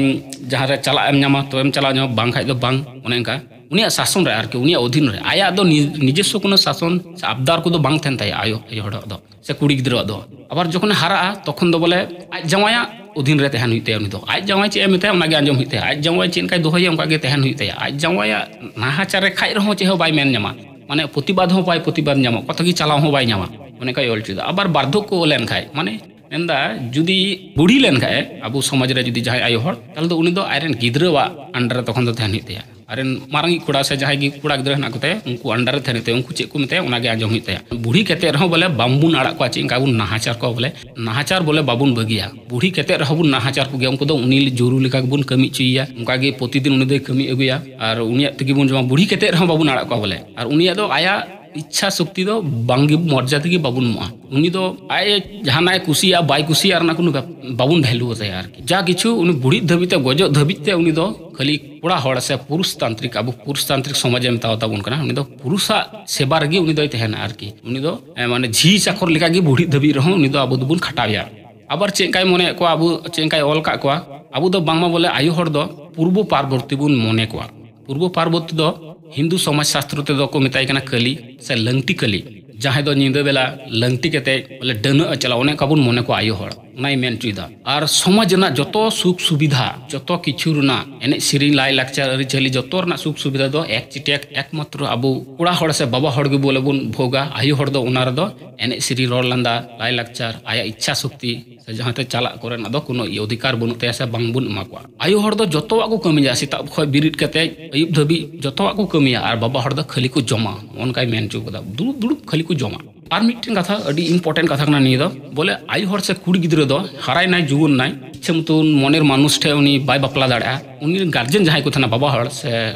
ᱡᱟᱦᱟᱸ ᱨᱮ ᱪᱟᱞᱟᱜ ᱮᱢ ᱧᱟᱢᱟ ᱛᱚᱵᱮᱢ ᱪᱟᱞᱟᱣ ᱧᱟᱢᱟ, ᱵᱟᱝ ᱠᱷᱟᱡ ᱫᱚ ᱵᱟᱝ᱾ ᱚᱱᱮ ᱚᱱᱠᱟ ᱩᱱᱤᱭᱟᱜ ᱥᱟᱥᱚᱱ ᱨᱮ ᱟᱨᱠᱤ, ᱩᱱᱤᱭᱟᱜ ᱚᱫᱷᱤᱱ ᱨᱮ᱾ ᱟᱭᱟᱜ ᱫᱚ ᱱᱤ-, ᱱᱤᱡᱚᱥᱥᱚ ᱠᱳᱱᱳ ᱥᱟᱥᱚᱱ ᱥᱮ ᱟᱵᱫᱟᱨ ᱠᱚᱫᱚ ᱵᱟᱝ ᱛᱟᱦᱮᱱ ᱛᱟᱭᱟ ᱟᱭᱳ, ᱟᱭᱳ ᱦᱚᱲᱟᱜ ᱫᱚ ᱥᱮ ᱠᱩᱲᱤ ᱜᱤᱫᱽᱨᱟᱹᱣᱟᱜ ᱫᱚ᱾ ᱟᱵᱟᱨ ᱡᱚᱠᱷᱚᱱᱮ ᱦᱟᱨᱟᱜᱼᱟ ᱛᱚᱠᱷᱚᱱ ᱫᱚ ᱵᱚᱞᱮ ᱟᱡ ᱡᱟᱶᱟᱭᱟᱜ ᱚᱫᱷᱤᱱ ᱨᱮ ᱛᱟᱦᱮᱱ ᱦᱩᱭᱩᱜ ᱛᱟᱭᱟ᱾ ᱩᱱᱤ ᱫᱚ ᱟᱡ ᱡᱟᱶᱟᱭ ᱪᱮᱫ ᱮ ᱢᱮᱛᱟᱭᱟ ᱚᱱᱟᱜᱮ ᱟᱸᱡᱚᱢ ᱦᱩᱭᱩᱜ ᱛᱟᱭᱟ, ᱟᱡ ᱡᱟᱶᱟᱭ ᱪᱮᱫ ᱞᱮᱠᱟᱭ ᱫᱚᱦᱚᱭᱟ ᱚᱱᱠᱟᱜᱮ ᱛᱟᱦᱮᱱ ᱦᱩᱭᱩᱜ ᱛᱟᱭᱟ᱾ ᱟᱡ ᱡᱟᱶᱟᱭᱟᱜ ᱱᱟᱦᱟᱪᱟᱨ ᱨᱮ ᱠᱷᱟᱡ ᱨᱮᱦᱚᱸ ᱪᱮᱫ ᱦᱚᱸ ᱵᱟᱭ ᱢᱮᱱ ᱧᱟᱢᱟ, ᱢᱟᱱᱮ ᱯᱨᱚᱛᱤᱵᱟᱫ ᱦᱚᱸ ᱵᱟᱭ ᱯᱨᱚᱛᱤᱵᱟᱫ ᱧᱟᱢᱟ, ᱚᱠᱟ ᱛᱮᱜᱮ ᱪᱟᱞᱟᱣ ᱦᱚᱸ ᱵᱟᱭ ᱧᱟᱢᱟ᱾ ᱚᱱᱮ ᱚᱱᱠᱟᱭ ᱚᱞ ᱦᱚᱪᱚᱭᱮᱫᱟ᱾ ᱟᱵᱟᱨ ᱵᱟᱨᱫᱷᱚᱠ ᱠᱚ ᱞᱮᱱᱠᱷᱟᱡ, ᱢᱟᱱᱮ ᱢᱮᱱᱫᱟ ᱡᱩᱫᱤ ᱵᱩᱲᱦᱤ ᱞᱮᱱᱠᱷᱟᱡ ᱮ ᱟᱵᱚ ᱥᱚᱢᱟᱡᱽ ᱨᱮ ᱡᱩᱫᱤ ᱡᱟᱦᱟᱸᱭ ᱟᱭᱳ ᱦᱚᱲ, ᱛᱟᱦᱚᱞᱮ ᱫᱚ ᱩᱱᱤ ᱫᱚ ᱟᱡᱨᱮᱱ ᱜᱤᱫᱽᱨᱟᱹᱣᱟᱜ under ᱨᱮ ᱛᱚᱠᱷᱚᱱ ᱫᱚ ᱛᱟᱦᱮᱱ ᱦᱩᱭᱩᱜ ᱛᱟᱭᱟ᱾ ᱟᱨ ᱨᱮᱱ ᱢᱟᱨᱟᱝᱤᱡ ᱠᱚᱲᱟ ᱥᱮ ᱡᱟᱦᱟᱸᱭ ᱜᱮ ᱠᱚᱲᱟ ᱜᱤᱫᱽᱨᱟᱹ ᱦᱮᱱᱟᱜ ᱠᱚᱛᱟᱭᱟ, ᱩᱱᱠᱩ under ᱨᱮ ᱛᱟᱦᱮᱱ ᱦᱩᱭᱩᱜ ᱛᱟᱭᱟ, ᱩᱱᱠᱩ ᱪᱮᱫ ᱠᱚ ᱢᱮᱛᱟᱭᱟ ᱚᱱᱟᱜᱮ ᱟᱸᱡᱚᱢ ᱦᱩᱭᱩᱜ ᱛᱟᱭᱟ᱾ ᱵᱩᱲᱦᱤ ᱠᱟᱛᱮᱫ ᱨᱮᱦᱚᱸ ᱵᱚᱞᱮ ᱵᱟᱝᱵᱚᱱ ᱟᱲᱟᱜ ᱠᱚᱣᱟ, ᱪᱮᱫ ᱚᱱᱠᱟ ᱵᱚᱱ ᱱᱟᱦᱟᱪᱟᱨ ᱠᱚᱣᱟ ᱵᱚᱞᱮ, ᱱᱟᱦᱟᱪᱟᱨ ᱵᱚᱞᱮ ᱵᱟᱵᱚᱱ ᱵᱟᱹᱜᱤᱭᱟ᱾ ᱵᱩᱲᱦᱤ ᱠᱟᱛᱮᱫ ᱨᱮᱦᱚᱸ ᱵᱚᱱ ᱱᱟᱦᱟᱪᱟᱨ ᱠᱚᱜᱮᱭᱟ, ᱩᱱᱠᱩ ᱫᱚ ᱩᱱᱤ ᱡᱳᱨᱩ ᱞᱮᱠᱟ ᱜᱮᱵᱚᱱ ᱠᱟᱹᱢᱤ ᱦᱚᱪᱚᱭᱮᱭᱟ, ᱚᱱᱠᱟᱜᱮ ᱯᱨᱚᱛᱤᱫᱤᱱ ᱩᱱᱤ ᱫᱚᱭ ᱠᱟᱹᱢᱤ ᱟᱹᱜᱩᱭᱟ ᱟᱨ ᱩᱱᱤᱭᱟᱜ ᱛᱮᱜᱮ ᱵᱚᱱ ᱡᱚᱢᱟ᱾ ᱵᱩᱲᱦᱤ ᱠᱟᱛᱮᱫ ᱨᱮᱦᱚᱸ ᱵᱟᱵᱚᱱ ᱟᱲᱟᱜ ᱠᱚᱣᱟ ᱵᱚᱞᱮ, ᱟᱨ ᱩᱱᱤᱭᱟᱜ ᱫᱚ ᱟᱭᱟᱜ ᱤᱪᱪᱷᱟ ᱥᱚᱠᱛᱤ ᱫᱚ ᱵᱟᱝᱜᱮ ᱢᱚᱨᱡᱟ ᱛᱮᱜᱮ ᱵᱟᱵᱚᱱ ᱮᱢᱚᱜᱼᱟ᱾ ᱩᱱᱤ ᱫᱚ ᱟᱡ ᱡᱟᱦᱟᱱᱟᱜ ᱮ ᱠᱩᱥᱤᱭᱟᱜᱼᱟ ᱵᱟᱭ ᱠᱩᱥᱤᱭᱟᱜᱼᱟ ᱚᱱᱟ ᱠᱚᱱᱚ ᱵᱮᱯ-, ᱵᱟᱵᱚᱱ value ᱟᱛᱟᱭᱟ ᱟᱨᱠᱤ᱾ ᱡᱟ ᱠᱤᱪᱷᱩ ᱩᱱᱤ ᱵᱩᱲᱦᱤᱜ ᱫᱷᱟᱹᱵᱤᱡ ᱛᱮ, ᱜᱚᱡᱚᱜ ᱫᱷᱟᱹᱵᱤᱡ ᱛᱮ ᱩᱱᱤ ᱫᱚ ᱠᱷᱟᱹᱞᱤ ᱠᱚᱲᱟ ᱦᱚᱲ ᱥᱮ ᱯᱩᱨᱩᱥ ᱛᱟᱱᱛᱨᱤᱠ, ᱟᱵᱚ ᱯᱩᱨᱩᱥ ᱛᱟᱱᱛᱨᱤᱠ ᱥᱚᱢᱟᱡᱽ ᱮ ᱢᱮᱛᱟᱣ ᱛᱟᱵᱚᱱ ᱠᱟᱱᱟ, ᱩᱱᱤ ᱫᱚ ᱯᱩᱨᱩᱥᱟᱜ ᱥᱮᱵᱟ ᱨᱮᱜᱮ ᱩᱱᱤ ᱫᱚᱭ ᱛᱟᱦᱮᱱᱟ ᱟᱨᱠᱤ᱾ ᱩᱱᱤ ᱫᱚ, ᱮ, ᱢᱟᱱᱮ ᱡᱷᱤ ᱪᱟᱠᱚᱨ ᱞᱮᱠᱟᱜᱮ ᱵᱩᱲᱦᱤᱜ ᱫᱷᱟᱹᱵᱤᱡ ᱨᱮᱦᱚᱸ ᱩᱱᱤ ᱫᱚ ᱟᱵᱚ ᱫᱚᱵᱚᱱ ᱠᱷᱟᱴᱟᱣᱮᱭᱟ᱾ ᱟᱵᱟᱨ ᱪᱮᱫ ᱞᱮᱠᱟᱭ ᱢᱚᱱᱮᱭᱮᱫ ᱠᱚᱣᱟ, ᱟᱵᱚ ᱪᱮᱫ ᱞᱮᱠᱟᱭ ᱚᱞ ᱠᱟᱜ ᱠᱚᱣᱟ, ᱟᱵᱚ ᱫᱚ ᱵᱟᱝᱢᱟ ᱵᱚᱞᱮ ᱟᱭᱳ ᱦᱚᱲ ᱫᱚ ᱯᱩᱨᱵᱚ ᱯᱟᱨᱵᱚᱨᱛᱤ ᱵᱚᱱ ᱢᱚᱱᱮ ᱠᱚᱣᱟ᱾ ᱯᱩᱨᱵᱚ ᱯᱟᱨᱵᱚᱛᱤ ᱫᱚ ᱦᱤᱱᱫᱩ ᱥᱚᱢᱟᱡᱽ ᱥᱟᱥᱛᱨᱚ ᱛᱮᱫᱚ ᱠᱚ ᱢᱮᱛᱟᱭ ᱠᱟᱱᱟ ᱠᱟᱹᱞᱤ ᱥᱮ ᱞᱟᱝᱴᱤ ᱠᱟᱹᱞᱤ, ᱡᱟᱦᱟᱸᱭ ᱫᱚ ᱧᱤᱫᱟᱹ ᱵᱮᱞᱟ ᱞᱟᱝᱴᱤ ᱠᱟᱛᱮ ᱵᱚᱞᱮ ᱰᱟᱹᱱᱟᱹᱜ ᱮ ᱪᱟᱞᱟᱜᱼᱟ, ᱚᱱᱮ ᱚᱱᱠᱟ ᱵᱚᱱ ᱢᱚᱱᱮ ᱠᱚᱣᱟ ᱟᱭᱳ ᱦᱚᱲ, ᱚᱱᱟᱭ ᱢᱮᱱ ᱦᱚᱪᱚᱭᱮᱫᱟ᱾ ᱟᱨ ᱥᱚᱢᱟᱡᱽ ᱨᱮᱱᱟᱜ ᱡᱚᱛᱚ ᱥᱩᱠ ᱥᱩᱵᱤᱫᱷᱟ, ᱡᱚᱛᱚ ᱠᱤᱪᱷᱩ ᱨᱮᱱᱟᱜ ᱮᱱᱮᱡ ᱥᱮᱨᱮᱧ, ᱞᱟᱭ ᱞᱟᱠᱪᱟᱨ, ᱟᱹᱨᱤᱪᱟᱹᱞᱤ, ᱡᱚᱛᱚ ᱨᱮᱱᱟᱜ ᱥᱩᱠ ᱥᱩᱵᱤᱫᱷᱟ ᱫᱚ ᱮᱠ ᱪᱤᱴᱤᱭᱟ ᱮᱠᱢᱟᱛᱨᱚ ᱟᱵᱚ ᱠᱚᱲᱟ ᱦᱚᱲ ᱥᱮ ᱵᱟᱵᱟ ᱦᱚᱲ ᱜᱮ ᱵᱚᱞᱮ ᱵᱚᱱ ᱵᱷᱳᱜᱟ᱾ ᱟᱭᱳ ᱦᱚᱲ ᱫᱚ ᱚᱱᱟ ᱨᱮᱫᱚ ᱮᱱᱮᱡ ᱥᱮᱨᱮᱧ, ᱨᱚᱲ ᱞᱟᱸᱫᱟ, ᱞᱟᱭ ᱞᱟᱠᱪᱟᱨ, ᱟᱭᱟᱜ ᱤᱪᱪᱷᱟ ᱥᱚᱠᱛᱤ ᱥᱮ ᱡᱟᱦᱟᱸ ᱛᱮ ᱪᱟᱞᱟᱜ ᱠᱚᱨᱮᱱᱟᱜ ᱫᱚ ᱠᱳᱱᱳ ᱚᱫᱷᱤᱠᱟᱨ ᱵᱟᱹᱱᱩᱜ ᱛᱟᱭᱟ ᱥᱮ ᱵᱟᱝ ᱵᱚᱱ ᱮᱢᱟ ᱠᱚᱣᱟ᱾ ᱟᱭᱳ ᱦᱚᱲ ᱫᱚ ᱡᱚᱛᱚᱣᱟᱜ ᱠᱚ ᱠᱟᱹᱢᱤᱭᱟ, ᱥᱮᱛᱟᱜ ᱠᱷᱚᱱ ᱵᱮᱨᱮᱫ ᱠᱟᱛᱮ ᱟᱹᱭᱩᱵ ᱫᱷᱟᱹᱵᱤᱡ ᱡᱚᱛᱚᱣᱟᱜ ᱠᱚ ᱠᱟᱹᱢᱤᱭᱟ, ᱟᱨ ᱵᱟᱵᱟ ᱦᱚᱲ ᱫᱚ ᱠᱷᱟᱹᱞᱤ ᱠᱚ ᱡᱚᱢᱟ᱾ ᱚᱱᱠᱟᱭ ᱢᱮᱱ ᱦᱚᱪᱚ ᱠᱟᱫᱟ, ᱫᱩᱲᱩᱵ ᱫᱩᱲᱩᱵ ᱠᱷᱟᱹᱞᱤ ᱠᱚ ᱡᱚᱢᱟ᱾ ᱟᱨ ᱢᱤᱫᱴᱮᱱ ᱠᱟᱛᱷᱟ, ᱟᱹᱰᱤ ᱤᱢᱯᱚᱨᱴᱮᱱᱴ ᱠᱟᱛᱷᱟ ᱠᱟᱱᱟ ᱱᱤᱭᱟᱹ ᱫᱚ, ᱵᱚᱞᱮ ᱟᱭᱳ ᱦᱚᱲ ᱥᱮ ᱠᱩᱲᱤ ᱜᱤᱫᱽᱨᱟᱹ ᱫᱚ ᱦᱟᱨᱟᱭ ᱱᱟᱭ, ᱡᱩᱣᱟᱹᱱ ᱱᱟᱭ, ᱤᱪᱪᱷᱟᱹ ᱢᱚᱛᱚᱱ ᱢᱚᱱᱮᱨ ᱢᱟᱱᱩᱥ ᱴᱷᱮᱱ ᱩᱱᱤ ᱵᱟᱭ ᱵᱟᱯᱞᱟ ᱫᱟᱲᱮᱭᱟᱜᱼᱟ᱾ ᱩᱱᱤ ᱨᱮᱱ ᱜᱟᱨᱡᱮᱱ ᱡᱟᱦᱟᱸᱭ ᱠᱚ ᱛᱟᱦᱮᱱᱟ, ᱵᱟᱵᱟ ᱦᱚᱲ ᱥᱮ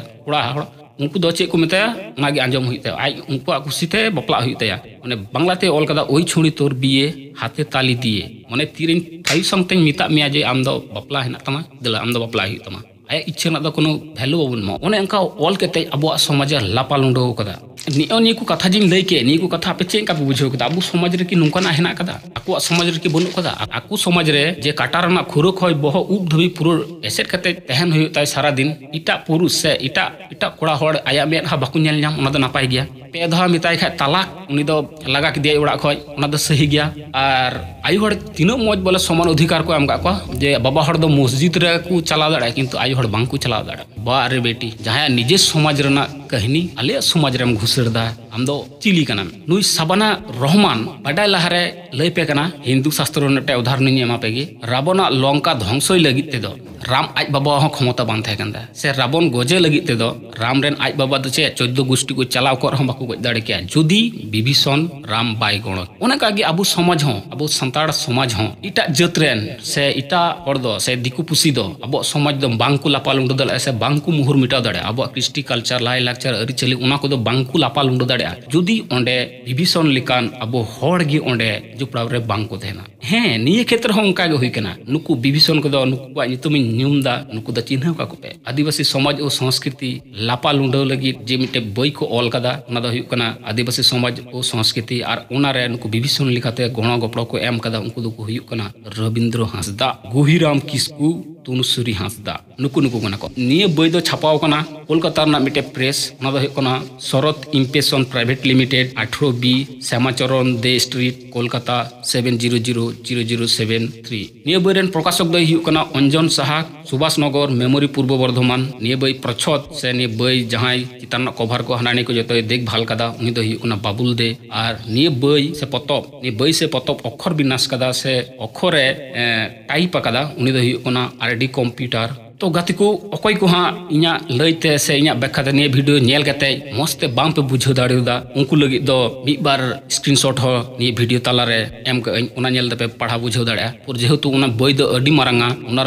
ᱠᱚᱲᱟ ᱦᱚᱲ, ᱩᱱᱠᱩ ᱫᱚ ᱪᱮᱫ ᱠᱚ ᱢᱮᱛᱟᱭᱟ, ᱚᱱᱟᱜᱮ ᱟᱸᱡᱚᱢ ᱦᱩᱭᱩᱜ ᱛᱟᱭᱟ᱾ ᱟᱡ ᱩᱱᱠᱩᱣᱟᱜ ᱠᱩᱥᱤᱛᱮ ᱵᱟᱯᱞᱟᱜ ᱦᱩᱭᱩᱜ ᱛᱟᱭᱟ᱾ ᱚᱱᱮ ᱵᱟᱝᱞᱟᱛᱮ ᱚᱞ ᱠᱟᱫᱟ, "ᱳᱭ ᱪᱷᱩᱲᱤ ᱛᱳᱨ ᱵᱤᱭᱮ ᱦᱟᱛᱮ ᱛᱟᱞᱤ ᱫᱤᱭᱮ", ᱢᱟᱱᱮ ᱛᱤᱨᱮᱧ ᱛᱷᱟᱭᱚ ᱥᱟᱝᱛᱮᱧ ᱢᱮᱛᱟᱜ ᱢᱮᱭᱟ ᱡᱮ ᱟᱢ ᱫᱚ ᱵᱟᱯᱞᱟ ᱦᱮᱱᱟᱜ ᱛᱟᱢᱟ, ᱫᱮᱞᱟ ᱟᱢ ᱫᱚ ᱵᱟᱯᱞᱟ ᱦᱩᱭᱩᱜ ᱛᱟᱢᱟ᱾ ᱟᱭᱟᱜ ᱤᱪᱪᱷᱟᱹ ᱨᱮᱱᱟᱜ ᱫᱚ ᱠᱳᱱᱳ ᱵᱷᱮᱞᱩ ᱵᱟᱵᱚᱱ ᱮᱢᱟ᱾ ᱚᱱᱮ ᱚᱱᱠᱟ ᱚᱞ ᱠᱟᱛᱮ ᱟᱵᱚᱣᱟᱜ ᱥᱚᱢᱟᱡᱽ ᱮ ᱞᱟᱯᱟ ᱞᱩᱸᱰᱟᱹᱣ ᱠᱟᱫᱟ᱾ ᱱᱤᱭᱟᱹ, ᱱᱤᱭᱟᱹ ᱠᱚ ᱠᱟᱛᱷᱟ ᱡᱤᱧ ᱞᱟᱹᱭ ᱠᱮᱫ, ᱱᱤᱭᱟᱹ ᱠᱚ ᱠᱟᱛᱷᱟ ᱟᱯᱮ ᱪᱮᱫ ᱞᱮᱠᱟ ᱯᱮ ᱵᱩᱡᱷᱟᱹᱣ ᱠᱮᱫᱟ? ᱟᱵᱚ ᱥᱚᱢᱟᱡᱽ ᱨᱮᱠᱤ ᱱᱚᱝᱠᱟᱱᱟᱜ ᱦᱮᱱᱟᱜ ᱠᱟᱫᱟ? ᱟᱠᱚᱣᱟᱜ ᱥᱚᱢᱟᱡᱽ ᱨᱮᱠᱤ ᱵᱟᱹᱱᱩᱜ ᱠᱟᱫᱟ? ᱟᱠᱚ ᱥᱚᱢᱟᱡᱽ ᱨᱮ ᱡᱮ ᱠᱟᱴᱟ ᱨᱮᱱᱟᱜ ᱠᱷᱩᱨᱟᱹ ᱠᱷᱚᱱ ᱵᱚᱦᱚᱜ ᱩᱵ ᱫᱷᱟᱹᱵᱤᱡ ᱯᱩᱨᱟᱹ ᱮᱥᱮᱫ ᱠᱟᱛᱮ ᱛᱟᱦᱮᱱ ᱦᱩᱭᱩᱜ ᱛᱟᱭ ᱥᱟᱨᱟᱫᱤᱱ, ᱮᱴᱟᱜ ᱯᱩᱨᱩᱥ ᱥᱮ ᱮᱴᱟᱜ, ᱮᱴᱟᱜ ᱠᱚᱲᱟ ᱦᱚᱲ ᱟᱭᱟᱜ ᱢᱮᱫᱦᱟ ᱵᱟᱠᱚ ᱧᱮᱞ ᱧᱟᱢ, ᱚᱱᱟ ᱫᱚ ᱱᱟᱯᱟᱭ ᱜᱮᱭᱟ᱾ ᱯᱮ ᱫᱷᱟᱣ ᱢᱮᱛᱟᱭ ᱠᱷᱟᱡ ᱛᱟᱞᱟᱠ, ᱩᱱᱤ ᱫᱚ ᱞᱟᱜᱟ ᱠᱮᱫᱮᱭᱟᱭ ᱚᱲᱟᱜ ᱠᱷᱚᱡ, ᱚᱱᱟ ᱫᱚ ᱥᱟᱹᱦᱤ ᱜᱮᱭᱟ᱾ ᱟᱨ ᱟᱭᱳ ᱦᱚᱲ ᱛᱤᱱᱟᱹᱜ ᱢᱚᱡᱽ ᱵᱚᱞᱮ ᱥᱚᱢᱟᱱ ᱚᱫᱷᱤᱠᱟᱨ ᱠᱚ ᱮᱢ ᱠᱟᱜ ᱠᱚᱣᱟ ᱡᱮ ᱵᱟᱵᱟ ᱦᱚᱲ ᱫᱚ ᱢᱚᱥᱡᱤᱫ ᱨᱮᱠᱚ ᱪᱟᱞᱟᱣ ᱫᱟᱲᱮᱭᱟᱜᱼᱟ, ᱠᱤᱱᱛᱩ ᱟᱭᱳ ᱦᱚᱲ ᱵᱟᱝᱠᱚ ᱪᱟᱞᱟᱣ ᱫᱟᱲᱮᱭᱟᱜᱼᱟ᱾ ᱵᱟ ᱨᱮ ᱵᱮᱴᱤ, ᱡᱟᱦᱟᱸᱭᱟᱜ ᱱᱤᱡᱮ ᱥᱚᱢᱟᱡᱽ ᱨᱮᱱᱟᱜ ᱠᱟᱹᱦᱱᱤ ᱟᱞᱮᱭᱟᱜ ᱥᱚᱢᱟᱡᱽ ᱨᱮᱢ ᱜᱷᱩᱥᱟᱹᱲ ᱫᱟ, ᱟᱢ ᱫᱚ ᱪᱤᱞᱤ ᱠᱟᱱᱟᱢ? ᱱᱩᱭ ᱥᱟᱵᱟᱱᱟ ᱨᱚᱦᱢᱟᱱ ᱵᱟᱰᱟᱭ ᱞᱟᱦᱟᱨᱮ ᱞᱟᱹᱭ ᱯᱮ ᱠᱟᱱᱟ, ᱦᱤᱱᱫᱩ ᱥᱟᱥᱛᱨᱚ ᱨᱮᱱᱟᱜ ᱢᱤᱫᱴᱮᱱ ᱩᱫᱟᱦᱚᱨᱚᱱᱤᱧ ᱮᱢᱟ ᱯᱮ ᱜᱮ᱾ ᱨᱟᱵᱚᱱᱟᱜ ᱞᱚᱝᱠᱟ ᱫᱷᱚᱝᱥᱚᱭ ᱞᱟᱹᱜᱤᱫ ᱛᱮᱫᱚ ᱨᱟᱢ ᱟᱡ ᱵᱟᱵᱟᱣᱟᱜ ᱦᱚᱸ ᱠᱷᱚᱢᱚᱛᱟ ᱵᱟᱝ ᱛᱟᱦᱮᱸ ᱠᱟᱱ ᱛᱟᱭᱟ, ᱥᱮ ᱨᱟᱵᱚᱱ ᱜᱚᱡᱮ ᱞᱟᱹᱜᱤᱫ ᱛᱮᱫᱚ ᱨᱟᱢ ᱨᱮᱱ ᱟᱡ ᱵᱟᱵᱟ ᱫᱚ ᱪᱮᱫ ᱪᱳᱫᱽᱫᱳ ᱜᱩᱥᱴᱤ ᱠᱚ ᱪᱟᱞᱟᱣ ᱠᱚᱜ ᱨᱮᱦᱚᱸ ᱵᱟᱠᱚ ᱜᱚᱡ ᱫᱟᱲᱮ ᱠᱮᱭᱟ, ᱡᱩᱫᱤ ᱵᱤᱵᱷᱤᱥᱚᱱ ᱨᱟᱢ ᱵᱟᱭ ᱜᱚᱲᱚ᱾ ᱚᱱᱮ ᱚᱱᱠᱟ ᱜᱮ ᱟᱵᱚ ᱥᱚᱢᱟᱡᱽ ᱦᱚᱸ, ᱟᱵᱚ ᱥᱟᱱᱛᱟᱲ ᱥᱚᱢᱟᱡᱽ ᱦᱚᱸ ᱮᱴᱟᱜ ᱡᱟᱹᱛ ᱨᱮᱱ ᱥᱮ ᱮᱴᱟᱜ ᱦᱚᱲ ᱫᱚ ᱥᱮ ᱫᱤᱠᱩ ᱯᱩᱥᱤ ᱫᱚ ᱟᱵᱚᱣᱟᱜ ᱥᱚᱢᱟᱡᱽ ᱫᱚ ᱵᱟᱝ ᱠᱚ ᱞᱟᱯᱟ ᱞᱩᱸᱰᱟᱹ ᱫᱟᱲᱮᱭᱟᱜᱼᱟ ᱥᱮ ᱵᱟᱝ ᱠᱚ ᱢᱩᱦᱩᱨ ᱢᱮᱴᱟᱣ ᱫᱟᱲᱮᱭᱟᱜᱼᱟ᱾ ᱟᱵᱚᱣᱟᱜ ᱠᱨᱤᱥᱴᱤ ᱠᱟᱞᱪᱟᱨ, ᱞᱟᱭᱼᱞᱟᱠᱪᱟᱨ, ᱟᱹᱨᱤᱪᱟᱹᱞᱤ, ᱚᱱᱟ ᱠᱚᱫᱚ ᱵᱟᱝ ᱠᱚ ᱞᱟᱯᱟ ᱞᱩᱸᱰᱟᱹ ᱫᱟᱲᱮᱭᱟᱜᱼᱟ, ᱡᱩᱫᱤ ᱚᱸᱰᱮ ᱵᱤᱵᱷᱤᱥᱚᱱ ᱞᱮᱠᱟᱱ ᱟᱵᱚ ᱦᱚᱲ ᱜᱮ ᱚᱸᱰᱮ ᱡᱚᱯᱲᱟᱣ ᱨᱮ ᱵᱟᱝ ᱠᱚ ᱛᱟᱦᱮᱱᱟ᱾ ᱦᱮᱸ, ᱱᱤᱭᱟᱹ ᱠᱷᱮᱛᱨᱮ ᱦᱚᱸ ᱚᱱᱠᱟ ᱜᱮ ᱦᱩᱭ ᱠᱟᱱᱟ᱾ ᱱᱩᱠᱩ ᱵᱤᱵᱷᱤᱥᱚᱱ ᱠᱚᱫᱚ ᱱᱩᱠᱩᱣᱟᱜ ᱧᱩᱛᱩᱢᱤᱧ ᱧᱩᱢ ᱫᱟ, ᱱᱩᱠᱩ ᱫᱚ ᱪᱤᱱᱦᱟᱹᱣ ᱠᱟᱠᱚ ᱯᱮ᱾ ᱟᱹᱫᱤᱵᱟᱹᱥᱤ ᱥᱚᱢᱟᱡᱽ ᱳ ᱥᱚᱝᱥᱠᱨᱤᱛᱤ ᱞᱟᱯᱟ ᱞᱩᱸᱰᱟᱹᱣ ᱞᱟᱹᱜᱤᱫ ᱡᱮ ᱢᱤᱫᱴᱮᱡ ᱵᱳᱭ ᱠᱚ ᱚᱞ ᱠᱟᱫᱟ, ᱚᱱᱟ ᱫᱚ ᱦᱩᱭᱩᱜ ᱠᱟᱱᱟ ᱟᱹᱫᱤᱵᱟᱹᱥᱤ ᱥᱚᱢᱟᱡᱽ ᱳ ᱥᱚᱝᱥᱠᱨᱤᱛᱤ, ᱟᱨ ᱚᱱᱟᱨᱮ ᱱᱩᱠᱩ ᱵᱤᱵᱷᱤᱥᱚᱱ ᱞᱮᱠᱟᱛᱮ ᱜᱚᱲᱚ ᱜᱚᱯᱚᱲᱚ ᱠᱚ ᱮᱢ ᱠᱟᱫᱟ, ᱩᱱᱠᱩ ᱫᱚᱠᱚ ᱦᱩᱭᱩᱜ ᱠᱟᱱᱟ ᱨᱚᱵᱤᱱᱫᱨᱚ ᱦᱟᱸᱥᱫᱟ, ᱜᱩᱦᱤᱨᱟᱢ ᱠᱤᱥᱠᱩ, ᱛᱚᱱᱩᱥᱩᱨᱤ ᱦᱟᱸᱥᱫᱟ, ᱱᱩᱠᱩ ᱱᱩᱠᱩ ᱠᱟᱱᱟ ᱠᱚ᱾ ᱱᱤᱭᱟᱹ ᱵᱳᱭ ᱫᱚ ᱪᱷᱟᱯᱟᱣ ᱠᱟᱱᱟ ᱠᱳᱞᱠᱟᱛᱟ ᱨᱮᱱᱟᱜ ᱢᱤᱫᱴᱮᱡ ᱯᱨᱮᱥ, ᱚᱱᱟ ᱫᱚ ᱦᱩᱭᱩᱜ ᱠᱟᱱᱟ ᱥᱚᱨᱚᱛ ᱤᱢᱯᱮᱥᱚᱱ ᱯᱨᱟᱭᱵᱷᱮᱴ ᱞᱤᱢᱤᱴᱮᱰ, ᱟᱴᱷᱨᱚ B Shyamacharan De street, Kolkata seven zero zero zero zero seven three. ᱱᱤᱭᱟᱹ ᱵᱳᱭ ᱨᱮᱱ ᱯᱨᱚᱠᱟᱥᱚᱠ ᱫᱚᱭ ᱦᱩᱭᱩᱜ ᱠᱟᱱᱟ ᱚᱧᱡᱚᱱ ᱥᱟᱦᱟ, ᱥᱩᱵᱷᱟᱥ ᱱᱚᱜᱚᱨ, ᱢᱮᱢᱳᱨᱤ, ᱯᱩᱨᱵᱚ ᱵᱚᱨᱫᱷᱚᱢᱟᱱ᱾ ᱱᱤᱭᱟᱹ ᱵᱳᱭ ᱯᱨᱚᱪᱷᱚᱫ ᱥᱮ ᱱᱤᱭᱟᱹ ᱵᱳᱭ ᱡᱟᱦᱟᱸᱭ ᱪᱮᱛᱟᱱ ᱨᱮᱱᱟᱜ ᱠᱚᱵᱷᱟᱨ ᱠᱚ ᱦᱟᱱᱟ ᱱᱤᱭᱟᱹ ᱠᱚ ᱡᱚᱛᱚᱭ ᱫᱮᱠᱷᱵᱷᱟᱞ ᱠᱟᱫᱟ, ᱩᱱᱤ ᱫᱚᱭ ᱦᱩᱭᱩᱜ ᱠᱟᱱᱟ ᱵᱟᱵᱩᱞ ᱫᱮ᱾ ᱟᱨ ᱱᱤᱭᱟᱹ ᱵᱳᱭ ᱥᱮ ᱯᱚᱛᱚᱵ, ᱱᱤᱭᱟᱹ ᱵᱳᱭ ᱥᱮ ᱯᱚᱛᱚᱵ ᱚᱠᱠᱷᱚᱨ ᱵᱤᱱᱟᱥ ᱠᱟᱫᱟ ᱥᱮ ᱚᱠᱠᱷᱚᱨᱮ, ᱮ, ᱴᱟᱭᱤᱯ ᱟᱠᱟᱫᱟ, ᱩᱱᱤ ᱫᱚᱭ ᱦᱩᱭᱩᱜ ᱠᱟᱱᱟ ᱟᱨ ᱰᱤ ᱠᱚᱢᱯᱤᱭᱩᱴᱟᱨ ᱛᱚ ᱜᱟᱛᱮ ᱠᱚ, ᱚᱠᱚᱭ ᱠᱚ ᱦᱟᱸᱜ ᱤᱧᱟᱹᱜ ᱞᱟᱹᱭᱛᱮ ᱥᱮ ᱤᱧᱟᱹᱜ ᱵᱮᱠᱠᱷᱟ ᱛᱮ ᱱᱤᱭᱟᱹ ᱵᱷᱤᱰᱤᱭᱳ ᱧᱮᱞ ᱠᱟᱛᱮ ᱢᱚᱸᱡᱽ ᱛᱮ ᱵᱟᱝ ᱯᱮ ᱵᱩᱡᱷᱟᱹᱣ ᱫᱟᱲᱮᱭᱟᱫᱟ, ᱩᱱᱠᱩ ᱞᱟᱹᱜᱤᱫ ᱫᱚ ᱢᱤᱫ ᱵᱟᱨ ᱥᱠᱨᱤᱱᱥᱚᱴ ᱦᱚᱸ ᱱᱤᱭᱟᱹ ᱵᱷᱤᱰᱤᱭᱳ ᱛᱟᱞᱟᱨᱮ ᱮᱢ ᱠᱟᱜ ᱟᱹᱧ, ᱚᱱᱟ ᱧᱮᱞ ᱛᱮᱯᱮ ᱯᱟᱲᱦᱟᱣ ᱵᱩᱡᱷᱟᱹᱣ ᱫᱟᱲᱮᱭᱟᱜᱼᱟ᱾ ᱯᱚᱨ ᱡᱮᱦᱮᱛᱩ ᱚᱱᱟ ᱵᱳᱭ ᱫᱚ ᱟᱹᱰᱤ ᱢᱟᱨᱟᱝᱟ, ᱚᱱᱟ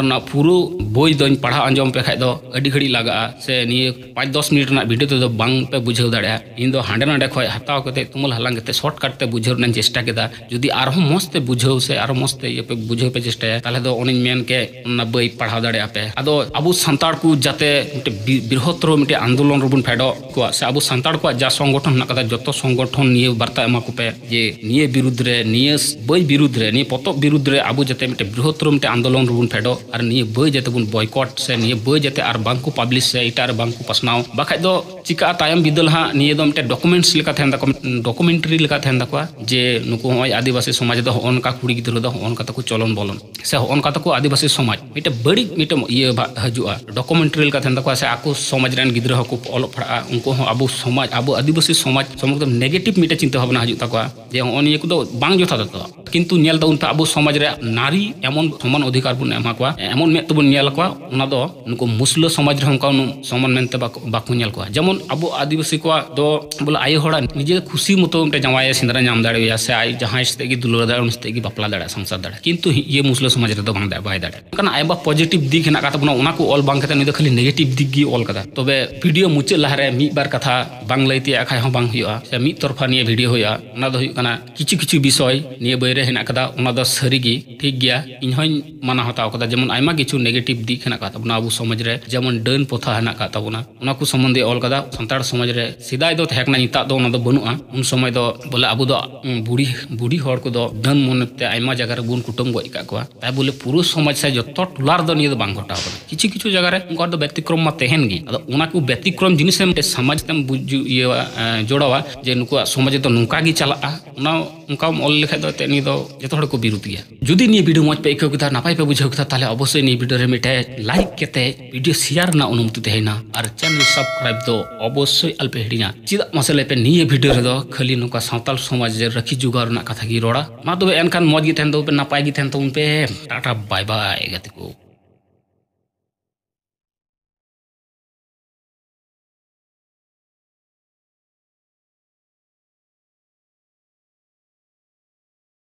ᱨᱮᱱᱟᱜ ᱯᱩᱨᱟᱹ ᱵᱳᱭ ᱫᱚᱧ ᱯᱟᱲᱦᱟᱣ ᱟᱸᱡᱚᱢ ᱯᱮ ᱠᱷᱟᱡ ᱫᱚ ᱟᱹᱰᱤ ᱜᱷᱟᱹᱲᱤᱡ ᱞᱟᱜᱟᱜᱼᱟ, ᱥᱮ ᱱᱤᱭᱟᱹ ᱯᱟᱸᱪ ᱫᱚᱥ ᱢᱤᱱᱤᱴ ᱨᱮᱱᱟᱜ ᱵᱷᱤᱰᱤᱭᱳ ᱛᱮᱫᱚ ᱵᱟᱝ ᱯᱮ ᱵᱩᱡᱷᱟᱹᱣ ᱫᱟᱲᱮᱭᱟᱜᱼᱟ᱾ ᱤᱧ ᱫᱚ ᱦᱟᱸᱰᱮ ᱱᱟᱸᱰᱮ ᱠᱷᱚᱡ ᱦᱟᱛᱟᱣ ᱠᱟᱛᱮ, ᱛᱩᱢᱟᱹᱞ ᱦᱟᱞᱟᱝ ᱠᱟᱛᱮ, ᱥᱚᱨᱴᱠᱟᱴ ᱛᱮ ᱵᱩᱡᱷᱟᱹᱣ ᱨᱮᱱᱟᱜ ᱤᱧ ᱪᱮᱥᱴᱟ ᱠᱮᱫᱟ᱾ ᱡᱩᱫᱤ ᱟᱨᱦᱚᱸ ᱢᱚᱸᱡᱽ ᱛᱮ ᱵᱩᱡᱷᱟᱹᱣ ᱥᱮ ᱟᱨᱦᱚᱸ ᱢᱚᱸᱡᱽ ᱛᱮ ᱤᱭᱟᱹ ᱯᱮ ᱵᱩᱡᱷᱟᱹᱣ ᱯᱮ ᱪᱮᱥᱴᱟᱭᱟ, ᱛᱟᱦᱞᱮ ᱫᱚ ᱚᱱᱟᱧ ᱢᱮᱱ ᱠᱮᱫ, ᱚᱱᱟ ᱵᱳᱭ ᱯᱟᱲᱦᱟᱣ ᱫᱟᱲᱮᱭᱟᱜᱼᱟ ᱯᱮ᱾ ᱟᱫᱚ ᱟᱵᱚ ᱥᱟᱱᱛᱟᱲ ᱠᱚ ᱡᱟᱛᱮ ᱢᱤᱫᱴᱮᱱ ᱵᱤ-, ᱵᱨᱤᱦᱚᱛᱛᱚᱨ ᱢᱤᱫᱴᱮᱱ ᱟᱱᱫᱳᱞᱚᱱ ᱨᱮᱵᱚᱱ ᱯᱷᱮᱰᱚᱜ ᱠᱚᱣᱟ, ᱥᱮ ᱟᱵᱚ ᱥᱟᱱᱛᱟᱲ ᱠᱚᱣᱟᱜ ᱡᱟ ᱥᱚᱝᱜᱚᱴᱷᱚᱱ ᱦᱮᱱᱟᱜ ᱠᱟᱫᱟ, ᱡᱚᱛᱚ ᱥᱚᱝᱜᱚᱴᱷᱚᱱ ᱱᱤᱭᱟᱹ ᱵᱟᱨᱛᱟ ᱮᱢᱟ ᱠᱚᱯᱮ ᱡᱮ ᱱᱤᱭᱟᱹ ᱵᱤᱨᱩᱫᱽ ᱨᱮ, ᱱᱤᱭᱟᱹ ᱵᱳᱭ ᱵᱤᱨᱩᱫᱽ ᱨᱮ, ᱱᱤᱭᱟᱹ ᱯᱚᱛᱚᱵ ᱵᱤᱨᱩᱫᱽ ᱨᱮ ᱟᱵᱚ ᱡᱟᱛᱮ ᱢᱤᱫᱴᱮᱱ ᱵᱨᱤᱦᱚᱛᱛᱚᱨ ᱢᱤᱫᱴᱮᱱ ᱟᱱᱫᱳᱞᱚᱱ ᱨᱮᱵᱚᱱ ᱯᱷᱮᱰᱚᱜ, ᱟᱨ ᱱᱤᱭᱟᱹ ᱵᱳᱭ ᱡᱟᱛᱮ ᱵᱚᱱ ᱵᱚᱭᱠᱚᱴ, ᱥᱮ ᱱᱤᱭᱟᱹ ᱵᱳᱭ ᱡᱟᱛᱮ ᱟᱨ ᱵᱟᱝ ᱠᱚ ᱯᱟᱵᱽᱞᱤᱥ, ᱥᱮ ᱮᱴᱟᱜ ᱨᱮ ᱵᱟᱝ ᱠᱚ ᱯᱟᱥᱱᱟᱣ᱾ ᱵᱟᱠᱷᱟᱡ ᱫᱚ ᱪᱤᱠᱟᱹᱜᱼᱟ, ᱛᱟᱭᱚᱢ ᱵᱤᱫᱟᱹᱞ ᱦᱟᱸᱜ ᱱᱤᱭᱟᱹ ᱫᱚ ᱢᱤᱫᱴᱮᱱ ᱰᱚᱠᱩᱢᱮᱱᱴᱥ ᱞᱮᱠᱟ ᱛᱟᱦᱮᱱ ᱛᱟᱠᱚᱣᱟ, ᱰᱚᱠᱩᱢᱮᱱᱴᱟᱨᱤ ᱞᱮᱠᱟ ᱛᱟᱦᱮᱱ ᱛᱟᱠᱚᱣᱟ, ᱡᱮ ᱱᱩᱠᱩ ᱦᱚᱸᱜᱼᱚᱭ ᱟᱹᱫᱤᱵᱟᱹᱥᱤ ᱥᱚᱢᱟᱡᱽ ᱨᱮᱫᱚ ᱦᱚᱸᱜᱼᱚ ᱱᱚᱝᱠᱟ ᱠᱩᱲᱤ ᱜᱤᱫᱽᱨᱟᱹ ᱫᱚ ᱦᱚᱸᱜᱼᱚ ᱱᱚᱝᱠᱟ ᱛᱟᱠᱚ ᱪᱚᱞᱚᱱ ᱵᱚᱞᱚᱱ, ᱥᱮ ᱦᱚᱸᱜᱼᱚ ᱱᱚᱝᱠᱟ ᱛᱟᱠᱚ ᱟᱹᱫᱤᱵᱟᱹᱥᱤ ᱥᱚᱢᱟᱡᱽ, ᱢᱤᱫᱴᱮᱱ ᱵᱟᱹᱲᱤᱡ ᱢᱤᱫᱴᱮᱱ ᱤᱭᱟᱹ ᱵᱷᱟ-, ᱦᱤᱡᱩᱜᱼᱟ, ᱰᱚᱠᱩᱢᱮᱱᱴᱟᱨᱤ ᱞᱮᱠᱟ ᱛᱟᱦᱮᱱ ᱛᱟᱠᱚᱣᱟ, ᱥᱮ ᱟᱠᱚ ᱥᱚᱢᱟᱡᱽ ᱨᱮᱱ ᱜᱤᱫᱽᱨᱟᱹ ᱦᱚᱸᱠᱚ ᱚᱞᱚᱜ ᱯᱟᱲᱦᱟᱜᱼᱟ, ᱩᱱᱠᱩ ᱦᱚᱸ ᱟᱵᱚ ᱥᱚᱢᱟᱡᱽ, ᱟᱵᱚ ᱟᱹᱫᱤᱵᱟᱹᱥᱤ ᱥᱚᱢᱟᱡᱽ ᱥᱚᱢᱚᱱᱫᱷᱮ ᱱᱮᱜᱮᱴᱤᱵᱷ ᱢᱤᱫᱴᱮᱱ ᱪᱤᱱᱛᱟᱹ ᱵᱷᱟᱵᱽᱱᱟ ᱦᱤᱡᱩᱜ ᱛᱟᱠᱚᱣᱟ, ᱡᱮ ᱦᱚᱸᱜᱼᱚ ᱱᱤᱭᱟᱹ ᱠᱚᱫᱚ ᱵᱟᱝ ᱡᱚᱛᱷᱟᱛ ᱛᱟᱠᱚᱣᱟ᱾ ᱠᱤᱱᱛᱩ ᱧᱮᱞ ᱛᱟᱵᱚᱱ ᱯᱮ, ᱟᱵᱚ ᱥᱚᱢᱟᱡᱽ ᱨᱮ ᱱᱟᱨᱤ ᱮᱢᱚᱱ ᱥᱚᱢᱟᱱ ᱚᱫᱷᱤᱠᱟᱨ ᱵᱚᱱ ᱮᱢᱟ ᱠᱚᱣᱟ, ᱮᱢᱚᱱ ᱢᱮᱫ ᱛᱮᱵᱚᱱ ᱧᱮᱞ ᱠᱚᱣᱟ, ᱚᱱᱟ ᱫᱚ ᱱᱩᱠᱩ ᱢᱩᱥᱞᱟᱹ ᱥᱚᱢᱟᱡᱽ ᱨᱮᱦᱚᱸ ᱚᱱᱠᱟ ᱩᱱᱟᱹᱜ ᱥᱚᱢᱟᱱ ᱢᱮᱱᱛᱮ ᱵᱟᱠᱚ, ᱵᱟᱠᱚ ᱧᱮᱞ ᱠᱚᱣᱟ᱾ ᱡᱮᱢᱚᱱ ᱟᱵᱚ ᱟᱹᱫᱤᱵᱟᱹᱥᱤ ᱠᱚᱣᱟᱜ ᱫᱚ ᱵᱚᱞᱮ ᱟᱭᱳ ᱦᱚᱲᱟᱜ ᱱᱤᱡᱮ ᱠᱩᱥᱤ ᱢᱚᱛᱚ ᱢᱤᱫᱴᱮᱱ ᱡᱟᱶᱟᱭᱮ ᱥᱮᱸᱫᱽᱨᱟ ᱧᱟᱢ ᱫᱟᱲᱮᱣᱟᱭᱟ, ᱥᱮ ᱟᱡ ᱡᱟᱦᱟᱸᱭ ᱥᱟᱛᱮᱜ ᱜᱮ ᱫᱩᱞᱟᱹᱲ ᱫᱟᱲᱮᱭᱟᱜᱼᱟ, ᱩᱱᱤ ᱥᱟᱛᱮᱜ ᱜᱮ ᱵᱟᱯᱞᱟ ᱫᱟᱲᱮᱭᱟᱜᱼᱟ, ᱥᱚᱝᱥᱟᱨ ᱫᱟᱲᱮᱭᱟᱜᱼᱟ, ᱠᱤᱱᱛᱩ ᱦᱤ-, ᱤᱭᱟᱹ ᱢᱩᱥᱞᱟᱹ ᱥᱚᱢᱟᱡᱽ ᱨᱮᱫᱚ ᱵᱟᱝ ᱫᱟ-, ᱵᱟᱭ ᱫᱟᱲᱮᱭᱟᱜᱼᱟ᱾ ᱚᱱᱠᱟᱱᱟᱜ ᱟᱭᱢᱟ ᱯᱚᱡᱤᱴᱤᱵᱷ ᱫᱤᱠ ᱦᱮᱱᱟᱜ ᱟᱠᱟᱫ ᱛᱟᱵᱚᱱᱟ, ᱚᱱᱟ ᱠᱚ ᱚᱞ ᱵᱟᱝ ᱠᱟᱛᱮ ᱱᱩᱭ ᱫᱚ ᱠᱷᱟᱹᱞᱤ ᱱᱮᱜᱮᱴᱤᱵᱷ ᱫᱤᱠ ᱜᱮ ᱚᱞ ᱠᱟᱫᱟ᱾ ᱛᱚᱵᱮ ᱵᱷᱤᱰᱤᱭᱳ ᱢᱩᱪᱟᱹᱫ ᱞᱟᱦᱟᱨᱮ ᱢᱤᱫ ᱵᱟᱨ ᱠᱟᱛᱷᱟ ᱵᱟᱝ ᱞᱟᱹᱭ ᱛᱮᱭᱟᱜ ᱠᱷᱟᱡ ᱦᱚᱸ ᱵᱟᱝ ᱦᱩᱭᱩᱜᱼᱟ, ᱥᱮ ᱢᱤᱫ ᱛᱚᱨᱯᱷᱟ ᱱᱤᱭᱟᱹ ᱵᱷᱤᱰᱤᱭᱳ ᱦᱩᱭᱩᱜᱼᱟ᱾ ᱚᱱᱟ ᱫᱚ ᱦᱩᱭᱩᱜ ᱠᱟᱱᱟ ᱠᱤᱪᱷᱩ ᱠᱤᱪᱷᱩ ᱵᱤᱥᱚᱭ ᱱᱤᱭᱟᱹ ᱵᱳᱭ ᱨᱮ ᱦᱮᱱᱟᱜ ᱟᱠᱟᱫᱟ, ᱚᱱᱟ ᱫᱚ ᱥᱟᱹᱨᱤ ᱜᱮ ᱴᱷᱤᱠ ᱜᱮᱭᱟ, ᱤᱧ ᱦᱚᱧ ᱢᱟᱱᱟᱣ ᱦᱟᱛᱟᱣ ᱠᱟᱫᱟ᱾ ᱡᱮᱢᱚᱱ ᱟᱭᱢᱟ ᱠᱤᱪᱷᱩ ᱱᱮᱜᱮᱴᱤᱵᱷ ᱫᱤᱠ ᱦᱮᱱᱟᱜ ᱟᱠᱟᱫ ᱛᱟᱵᱚᱱᱟ ᱟᱵᱚ ᱥᱚᱢᱟᱡᱽ ᱨᱮ, ᱡᱮᱢᱚᱱ ᱰᱟᱹᱱ ᱯᱨᱚᱛᱷᱟ ᱦᱮᱱᱟᱜ ᱟᱠᱟᱫ ᱛᱟᱵᱚᱱᱟ, ᱚᱱᱟ ᱠᱚ ᱥᱚᱢᱵᱚᱱᱫᱷᱮ ᱚᱞ ᱠᱟᱫᱟ᱾ ᱥᱟᱱᱛᱟᱲ ᱥᱚᱢᱟᱡᱽ ᱨᱮ ᱥᱮᱫᱟᱭ ᱫᱚ ᱛᱟᱦᱮᱸ ᱠᱟᱱᱟ, ᱱᱮᱛᱟᱨ ᱫᱚ ᱚᱱᱟ ᱫᱚ ᱵᱟᱹᱱᱩᱜᱼᱟ᱾ ᱩᱱ ᱥᱚᱢᱚᱭ ᱫᱚ ᱵᱚᱞᱮ ᱟᱵᱚ ᱫᱚ, ᱩᱸ, ᱵᱩᱲᱦᱤ, ᱵᱩᱲᱦᱤ ᱦᱚᱲ ᱠᱚᱫᱚ ᱰᱟᱹᱱ ᱢᱚᱱᱮᱛᱮ ᱟᱭᱢᱟ ᱡᱟᱭᱜᱟ ᱨᱮᱵᱚᱱ ᱠᱩᱴᱟᱹᱢ ᱜᱚᱡ ᱟᱠᱟᱫ ᱠᱚᱣᱟ᱾ ᱛᱟᱭ ᱵᱚᱞᱮ ᱯᱩᱨᱟᱹ ᱥᱚᱢᱟᱡᱽ ᱥᱮ ᱡᱚᱛᱚ ᱴᱚᱞᱟ ᱨᱮᱫᱚ ᱱᱤᱭᱟᱹ ᱫᱚ ᱵᱟᱝ ᱜᱷᱚᱴᱟᱣ ᱠᱟᱱᱟ, ᱠᱤᱪᱷᱩ ᱠᱤᱪᱷᱩ ᱡᱟᱭᱜᱟ ᱨᱮ ᱚᱱᱠᱟ ᱫᱚ ᱵᱮᱛᱤᱠᱨᱚᱢ ᱢᱟ ᱛᱟᱦᱮᱱ ᱜᱮ᱾ ᱟᱫᱚ ᱚᱱᱟ ᱠᱚ ᱵᱮᱛᱤᱠᱨᱚᱢ ᱡᱤᱱᱤᱥ ᱮᱢ ᱥᱚᱢᱟᱡᱽ ᱛᱮᱢ ᱵᱩᱡᱽ ᱤᱭᱟᱹᱣᱟ, ᱮᱸ, ᱡᱚᱲᱟᱣᱟ ᱡᱮ ᱱᱩᱠᱩᱣᱟᱜ ᱥᱚᱢᱟᱡᱽ ᱨᱮᱫᱚ ᱱᱚᱝᱠᱟ ᱜᱮ ᱪᱟᱞᱟᱜᱼᱟ, ᱚᱱᱟ ᱚᱱᱠᱟᱢ ᱚᱞ ᱞᱮᱠᱷᱟᱡ ᱫᱚ ᱮᱱᱛᱮᱫ ᱱᱤᱭᱟᱹ ᱫᱚ ᱡᱚᱛᱚ ᱦᱚᱲ ᱠᱚ ᱵᱤᱨᱩᱫᱷ ᱜᱮᱭᱟ᱾ ᱡᱩᱫᱤ ᱱᱤᱭᱟᱹ ᱵᱷᱤᱰᱤᱭᱳ ᱢᱚᱡᱽ ᱯᱮ ᱟᱹᱭᱠᱟᱹᱣ ᱠᱮᱫᱟ, ᱱᱟᱯᱟᱭ ᱯᱮ ᱵᱩᱡᱷᱟᱹᱣ ᱠᱮᱫᱟ, ᱛᱟᱦᱞᱮ ᱚᱵᱚᱥᱥᱳᱭ ᱱᱤᱭᱟᱹ ᱵᱷᱤᱰᱤᱭᱳ ᱨᱮ ᱢᱤᱫᱴᱮᱡ ᱞᱟᱭᱤᱠ ᱠᱟᱛᱮ ᱵᱷᱤᱰᱤᱭᱳ ᱥᱮᱭᱟᱨ ᱨᱮᱱᱟᱜ ᱚᱱᱩᱢᱚᱛᱤ ᱛᱟᱦᱮᱱᱟ, ᱟᱨ ᱪᱮᱱᱮᱞ ᱥᱟᱵᱥᱠᱨᱟᱭᱤᱵ ᱫᱚ ᱚᱵᱚᱥᱥᱳᱭ ᱟᱞᱚᱯᱮ ᱦᱤᱲᱤᱧᱟ᱾ ᱪᱮᱫᱟᱜ ᱢᱟᱥᱮ ᱞᱟᱹᱭ ᱯᱮ, ᱱᱤᱭᱟᱹ ᱵᱷᱤᱰᱤᱭᱳ ᱨᱮᱫᱚ ᱠᱷᱟᱹᱞᱤ ᱱᱚᱝᱠᱟ ᱥᱟᱶᱛᱟᱞ ᱥᱚᱢᱟᱡᱽ ᱨᱮ ᱨᱟᱹᱠᱷᱤ ᱡᱚᱜᱟᱣ ᱨᱮᱱᱟᱜ ᱠᱟᱛᱷᱟ ᱜᱮ ᱨᱚᱲᱟ᱾ ᱢᱟ ᱛᱚᱵᱮ ᱮᱱᱠᱷᱟᱱ ᱢᱚᱡᱽ ᱜᱮ ᱛᱟᱦᱮᱱ ᱛᱟᱵᱚᱱ ᱯᱮ, ᱱᱟᱯᱟᱭ ᱜᱮ ᱛᱟᱦᱮᱱ ᱛᱟᱵᱚᱱ ᱯᱮ᱾ ᱴᱟᱴᱟ ᱵᱟᱭ ᱵᱟᱭ ᱜᱟᱛᱮ ᱠᱚ᱾